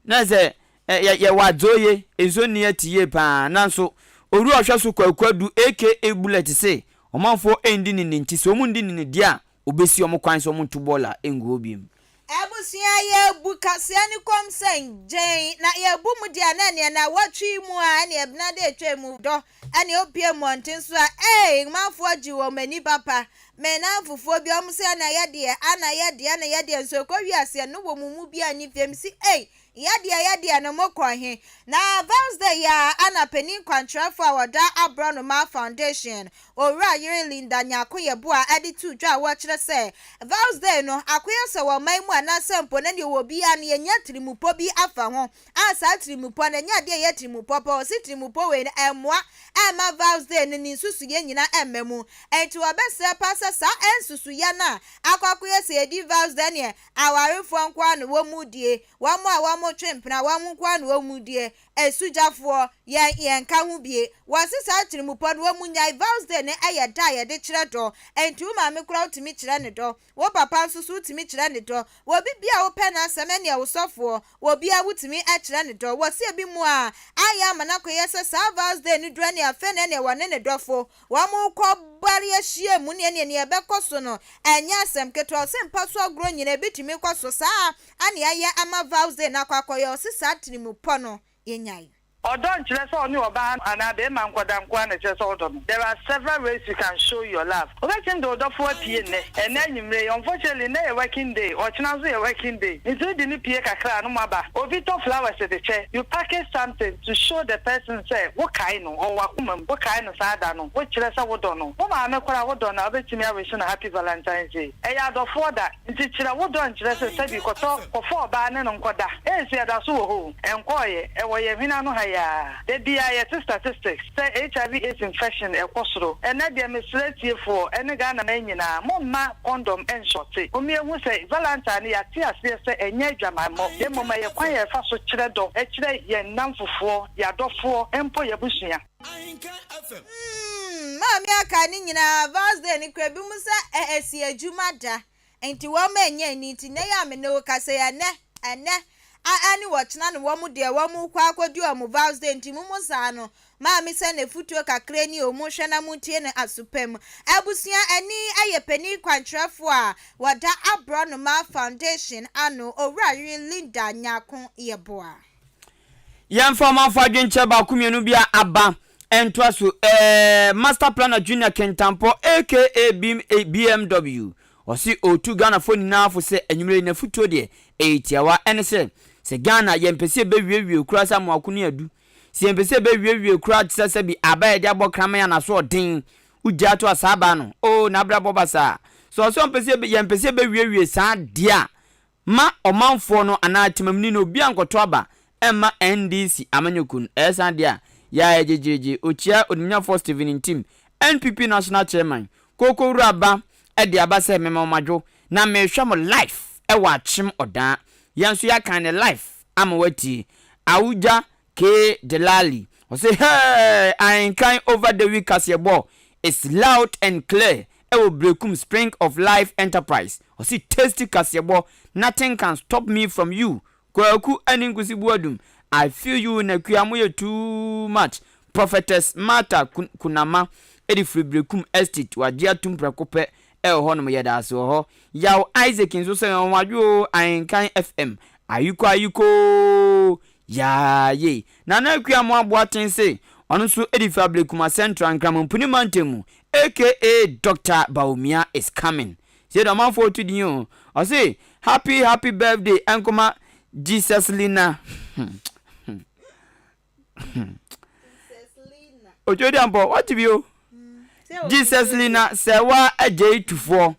Na sɛ Ɛ yɛwɔ adze oye, nso nni atse yie paa, nanso Owura Ɔhwɛso Kwaku Adu aka Bullet se ɔmanfoɔ nndi ne nne nti sɛ wɔn nndi ne nne deɛ a obesi wɔn kwan sɛ wɔn nto bɔɔla ngu hɔ biom. Abusua yɛbu kaseɛ no kɔm sɛ ngyen na yɛbu mu deɛ a na ɛneɛ nawɔtwe yi mu a ɛneɛ ɛbena de atwa mu dɔ ɛneɛ opie mmɔnten so a ee manfoɔ gye wɔn ani papa me namfofoɔ bi wɔn sɛ ɛna yɛdeɛ ana yɛdeɛ ana yɛdeɛ nso ɛkɔ wiaseɛ no wɔ mu mu bi a nni fie msi ei Yɛdeɛ yɛdeɛ no mokɔ he? Na Thursday yi ara na panin kwankyerɛfoɔ a ɔda Aborɔnoma Foundation, Owura Yere Linda Nyarko Yeboah de too dwa a wɔkyerɛ sɛ Thursday no akoyɛ sɛ wɔ ɔman mu anaasɛ mpo na deɛ ɔwɔ biara no yɛnya tirimupɔ bi afa ho a saa tirimupɔ no ɛnyɛ adeɛ a ɛyɛ tirimupɔ pa ɔse tirimupɔ wei no ɛmmoa ɛmma Thursday no ne nsusuiɛ nyina ɛmma mu enti wɔbɛsrɛ paa sɛ. sɛ saa nsusuyɛ no a akɔ akɔyɛ sɛ yɛdi vows deɛ neɛ awarefoɔ nko ara na wɔn die, wɔn a wɔn twe mpena wɔn nko ara na wɔn die, asugyafoɔ yɛn yɛnka ho bie. Wɔse saa tirimupɔ no wɔn nyae, vows day no yɛ da a yɛde kyerɛ dɔ, ɛnti wo maame koraa wotumi kyerɛ no dɔ, Wo papa nso so wotumi kyerɛ ne dɔ. Wɔ obi bi a wopɛ n'asɛm ɛneɛ wo sɔfoɔ, wɔ obiara wotumi kyerɛ ne dɔ. Wɔ se ebi mu a, ayɛ ama no akɔyɛ sɛ saa Val's day no duru ɛneɛ afei na ɛneɛ wɔne ne dɔfo wɔn rekɔ bare ahyia mu ne ɛneɛ neɛ ɛbɛkɔ so no ɛnyɛ asɛm ketewa. Ɔse mpa so agorɔ nyinaa ebi tumi kɔ so saa ara na ayɛ ama Val's day no akɔ akɔyɛ. Ɔse saa tirimupɔ no yɛnyae. Ɔdɔ nkyerɛ sɛ ɔne ɔbaa anaa barima nkɔda nko ara na ɛkyerɛ sɛ wodɔ no. There are several ways you can show your love. Wobɛtumi de wo dɔfo apue nnɛ, ɛnnɛ anwummere yi, unfortunately nnɛ yɛ working day, ɔkyena nso yɛ working day, nti wode no pue kakra a na moaba. Obi tɔ flowers de kyɛ, you package something to show the person sɛ wokae no, ɔwɔ w'akoma mu, wokae no saa da no, wokyerɛ sɛ wodɔ no. Wo maame koraa a wodɔ no a wobɛtumi awish no happy Valentine's Day. Ɛyɛ adɔfoɔ da. Nti kyerɛ wo dɔ nkyerɛ sɛ sɛbi kɔtɔ kɔfa ɔbaa ne no nkɔda. Aids ɛda so wɔ hɔ o, ɛnkɔɔyɛ, ɛwɔ yɛn hwene ano ha yi ara. Da biara yɛte statistics sɛ HIV aids infection ɛkɔ soro. Ɛnɛ deɛ mesrɛ atiefoɔ ɛne Ghana man nyinaa mo mma condom ɛnshorte. Mom yɛnhu sɛ Valentine no yɛate aseɛ sɛ ɛnyɛ adwamammɔ na mmom ɛyɛ kwan a yɛfa so kyerɛ dɔ kyerɛ yɛn nnamfofoɔ, yɛadɔfoɔ, mpo yɛabusua. Hmm, maame aka ne nyinaa Val's day no kura bi mu sɛ ɛsi adwuma da nti wɔn ɛnyɛ ani nti nnɛ yɛ a me ne wo kasa yi ɛnɛ ɛnɛ a ɛne wɔkyena no wɔn deɛ wɔn kɔ akɔdi wɔn Val's day nti mo mo saa no maame sɛ ne futuo kakra ni o mo hwɛ na mo tie no aso pa mu abusua ɛni ɛyɛ panin kwankyerɛfoɔ a wɔda aborɔnoma foundation ano owura yere Linda Nyako Yeboah. Yɛmfa ɔmanfo adwenkyerɛ baako mmienu bi a aba ntoa so. Ɛɛ Master Planner Junior Kintampɔ aka BMW, ɔse ɔretu Ghanafoɔ nyinaa fo sɛ anwummerɛ yi n'afutuo deɛ ɛyɛ tiawa, ɛne sɛ, sɛ Ghana yɛmpɛ sɛ yɛbɛwiewie koraa sɛ amoako ne adu, sɛ yɛmpɛ sɛ yɛbɛwiewie koraa te sɛ sɛbi aba a yɛde abɔ kraman a n'asoɔden wogyaa to a saa aba no, oo n'abrabɔ basaa. Sɛ ɔse ɔmpɛ sɛ yɛmpɛ sɛ yɛbɛwiewie saa deɛ a, Ma ɔmanfoɔ no anaa temamuni no obiara nkɔto aba mma NDC amanyɔkuo no. Ɛyɛ saa deɛ a, yɛ a yɛgyegyeegye. Ɔkyia Onimnyafoɔ Stephen Ntim, NPP National Chairman, Kooko Wura Ba de aba sɛ mema mo adwo na mehwɛ mo live wɔ Akyem Ɔdaa. Yɛn nso yɛakan no live ama woatie. Awugya K Delali, ɔse hey! Ahenkan over the week kaseɛbɔ is loud and clear ɛwɔ Berekum Spring of Life Enterprise. Ɔse tasty kaseɛbɔ, nothing can stop me from you Kwaku ɛne Nkusi Boadum, I feel you Nakua moyɛ too much Prophetess Martha Kunama ɛde firi Berekum Estate, wagye atum prɛko pɛ ɛwɔ hɔ nom yɛdaase wɔ hɔ. Yaw Isaac nso sɛ ɔnwadwo oo Ahenkan FM, ayiko ayikoo Yaa yei. Nana Akua Amoah Boateng se ɔno nso de fi Ablekuma Central, Nkramompuni mantam mu aka Doctor Bawumia is coming. Sei deɛ ɔmanfoɔ reto din o. Ɔse happy happy birthday nkɔma Jesuslina. Otwodiampɔ, wate bi o. Jesuslina Sɛwa Agyei Tufoɔ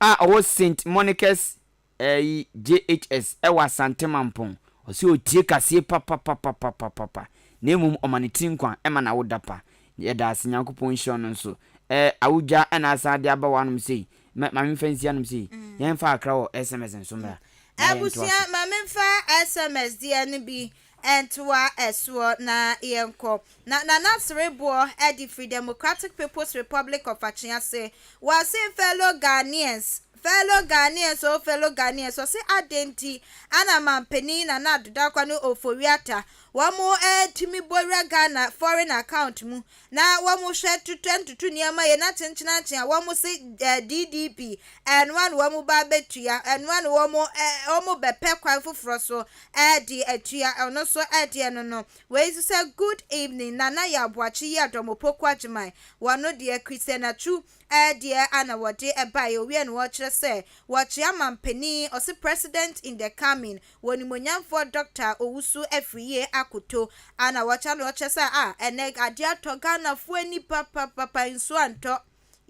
a ɔwɔ St. Monica's Ɛyi JHS ɛwɔ Asante Mampong. Ɔse ɔtie kaseɛ papapapapapapa na mmom ɔma ne tiri nkwa ɛma n'awoda pa. Yɛdaase Nyankopɔn nhyira ɔno nso. Ɛɛ awodwa ɛna asan de aba w'anom sei. Ma ma memfa nsi anom sei. Yɛnfa kakra wɔ SMS nso mmra na yɛntoa Abusua so. ma memfa SMS deɛ no bi ntoa soɔ na yɛnkɔ. Na Nana Sereboɔ de firi Democratic People's Republic of Akyease. Wɔse fellow Ghanaians, fellow Ghanaians oh fellow Ghanaians, wɔse adɛn nti ana manpanin Nana Addo Dankwa ne Ofori Atta wɔn tumi bɔ wura Ghana foreign account mu na wɔn hwɛ totɔ ntoto nneɛma yɛ na kyenkyenankyen a wɔn se DDP ɛnoa na wɔn ba abɛtua ɛnoa na wɔn wɔn bɛpɛ kwan foforɔ so ɛde atua ɔno nso ɛdeɛ no no wei nso sɛ good evening Nana Yaw Boakye yi Adɔm Opoku Agyeman wɔn deɛ Christian Atsu ɛdeɛ ana wɔde ɛbaeɛ owie na wɔkyerɛ sɛ wɔkyea mampanin ɔse president in the coming W'Onimuonyamfoɔ Dɔkta Owusu Afriyie Akoto a na wɔkyɛ no ɔkyɛ sɛ ah ɛnɛ adeɛ atɔ Ghanafoɔ ani papapapa nsuo antɔ,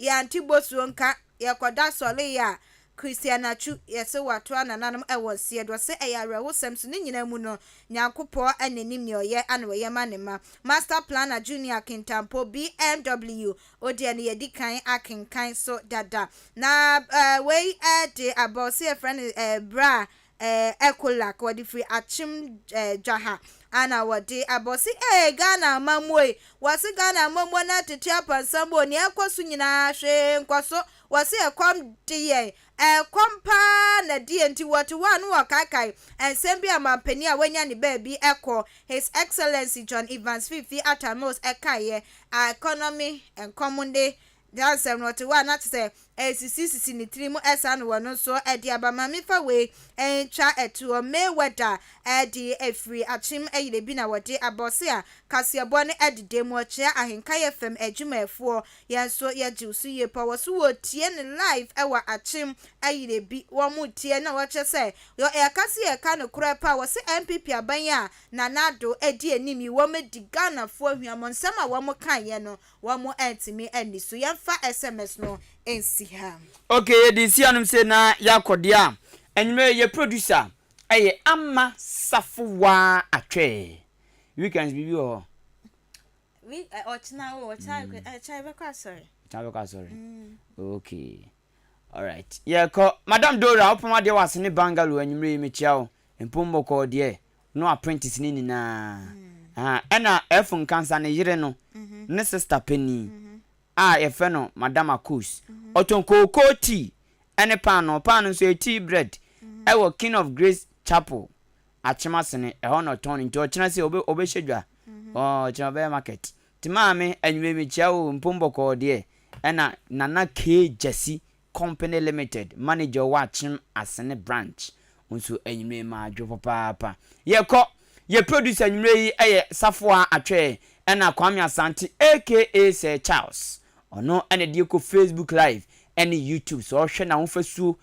yɛante bosuo nka, yɛkɔda sɔree a. Christian Atsu yɛse watoa nananom ɛwɔ nseɛ do. Ɔse ɛyɛ awerɛhosɛm so ne nyinaa mu no Nyankopɔn na nim nea ɔyɛ ana ɔyɛ ma ne mma. Master Planner Junior Kintampo BMW odeɛ no yɛdi kan akenkan so dada. Na wei de aba ɔse yɛfrɛ no bra Ecolac wɔde firi Akyem Dwaha ana wɔde aba. Ɔse ee Ghana amammuo yi, wɔse Ghana amammuo no atete apansam o, nea ɛkɔ so nyinaa hwee nkɔ so. Wɔse ɛkɔm de yɛn, ɛkɔm paa na ɛde yɛn nti wɔte hɔ a na wɔkaekae nsɛm bi a mampanin a wanya ne baabi kɔ, His Excellency John Evans Fifi Atta Mills kaeɛ, Economy nkɔm ne Saa nsɛm no, ɔte hɔ a na kyerɛ sɛ ɛresisisisi ne tirim saa na wɔno nso de aba. Ma memfa wei ntwa toɔ, Mayweather de afiri akyem yerɛ bi na wɔde aba. Ɔse a kaseɛbɔ no deda mu, ɔkyea Ahenkaeɛ fam adwumayɛfoɔ. Yɛn nso yɛgye wo so yie paa. Wɔse wɔretie no live wɔ akyem yerɛ bi. Wɔretie na wɔkyerɛ sɛ yɛka se yɛreka nokorɛ paa. Wɔse NPP aban a Nana Addo di anim yi wɔadi Ghanafoɔ hwammɔ. Nsɛm a wɔkaeɛ no Wɔn antumi anni so. Yɛmfa SMS no nsi ha. Ok yɛde si anom sei na yɛakɔ deɛ a, anwummerɛ yi yɛ producer ɛyɛ Ama Safowaa Atwɛɛ. Weekends biribi wɔ hɔ? Week eh, ɔkyena o, ɔkyena mm. Ɔkyena yɛbɛkɔ asɔre. Ɔkyena bɛkɔ asɔre. Ok. Alright. Yɛkɔ. Madam Dora, wopam adeɛ wɔ Asene Bungalow anwummerɛ yi mekyia wo. Mpom bɔkɔɔ deɛ. no apprentice no nyinaa ahaa ɛna F Nkansah ne yere no ne sister panin a yɛfrɛ no Madam Akos ɔtɔn kookoo tea ɛne paanoo, paanoo nso ɛyɛ tea bread ɛwɔ King of Grace Chapel Akyemasene ɛhɔ na ɔtɔn no nti ɔkyena sei ɔbɛ ɔbɛhyɛ dwa ɔkyena ɔbɛyɛ market nti maame anwummerɛ mekyia wo mpom bɔkɔɔ deɛ ɛna Nana K Gyasi Company Limited manager ɔwɔ Akyem Asene Branch nso anwummerɛ yi madwo papaapa. Yɛkɔ! Yɛ producer anwummerɛ yi yɛ Safoa Atwɛɛ ɛna Kwame Asante aka Sir Charles. Ɔno na ɛde yɛkɔ Facebook live ɛne YouTube sɛ ɔhwɛ n'ahofasuo.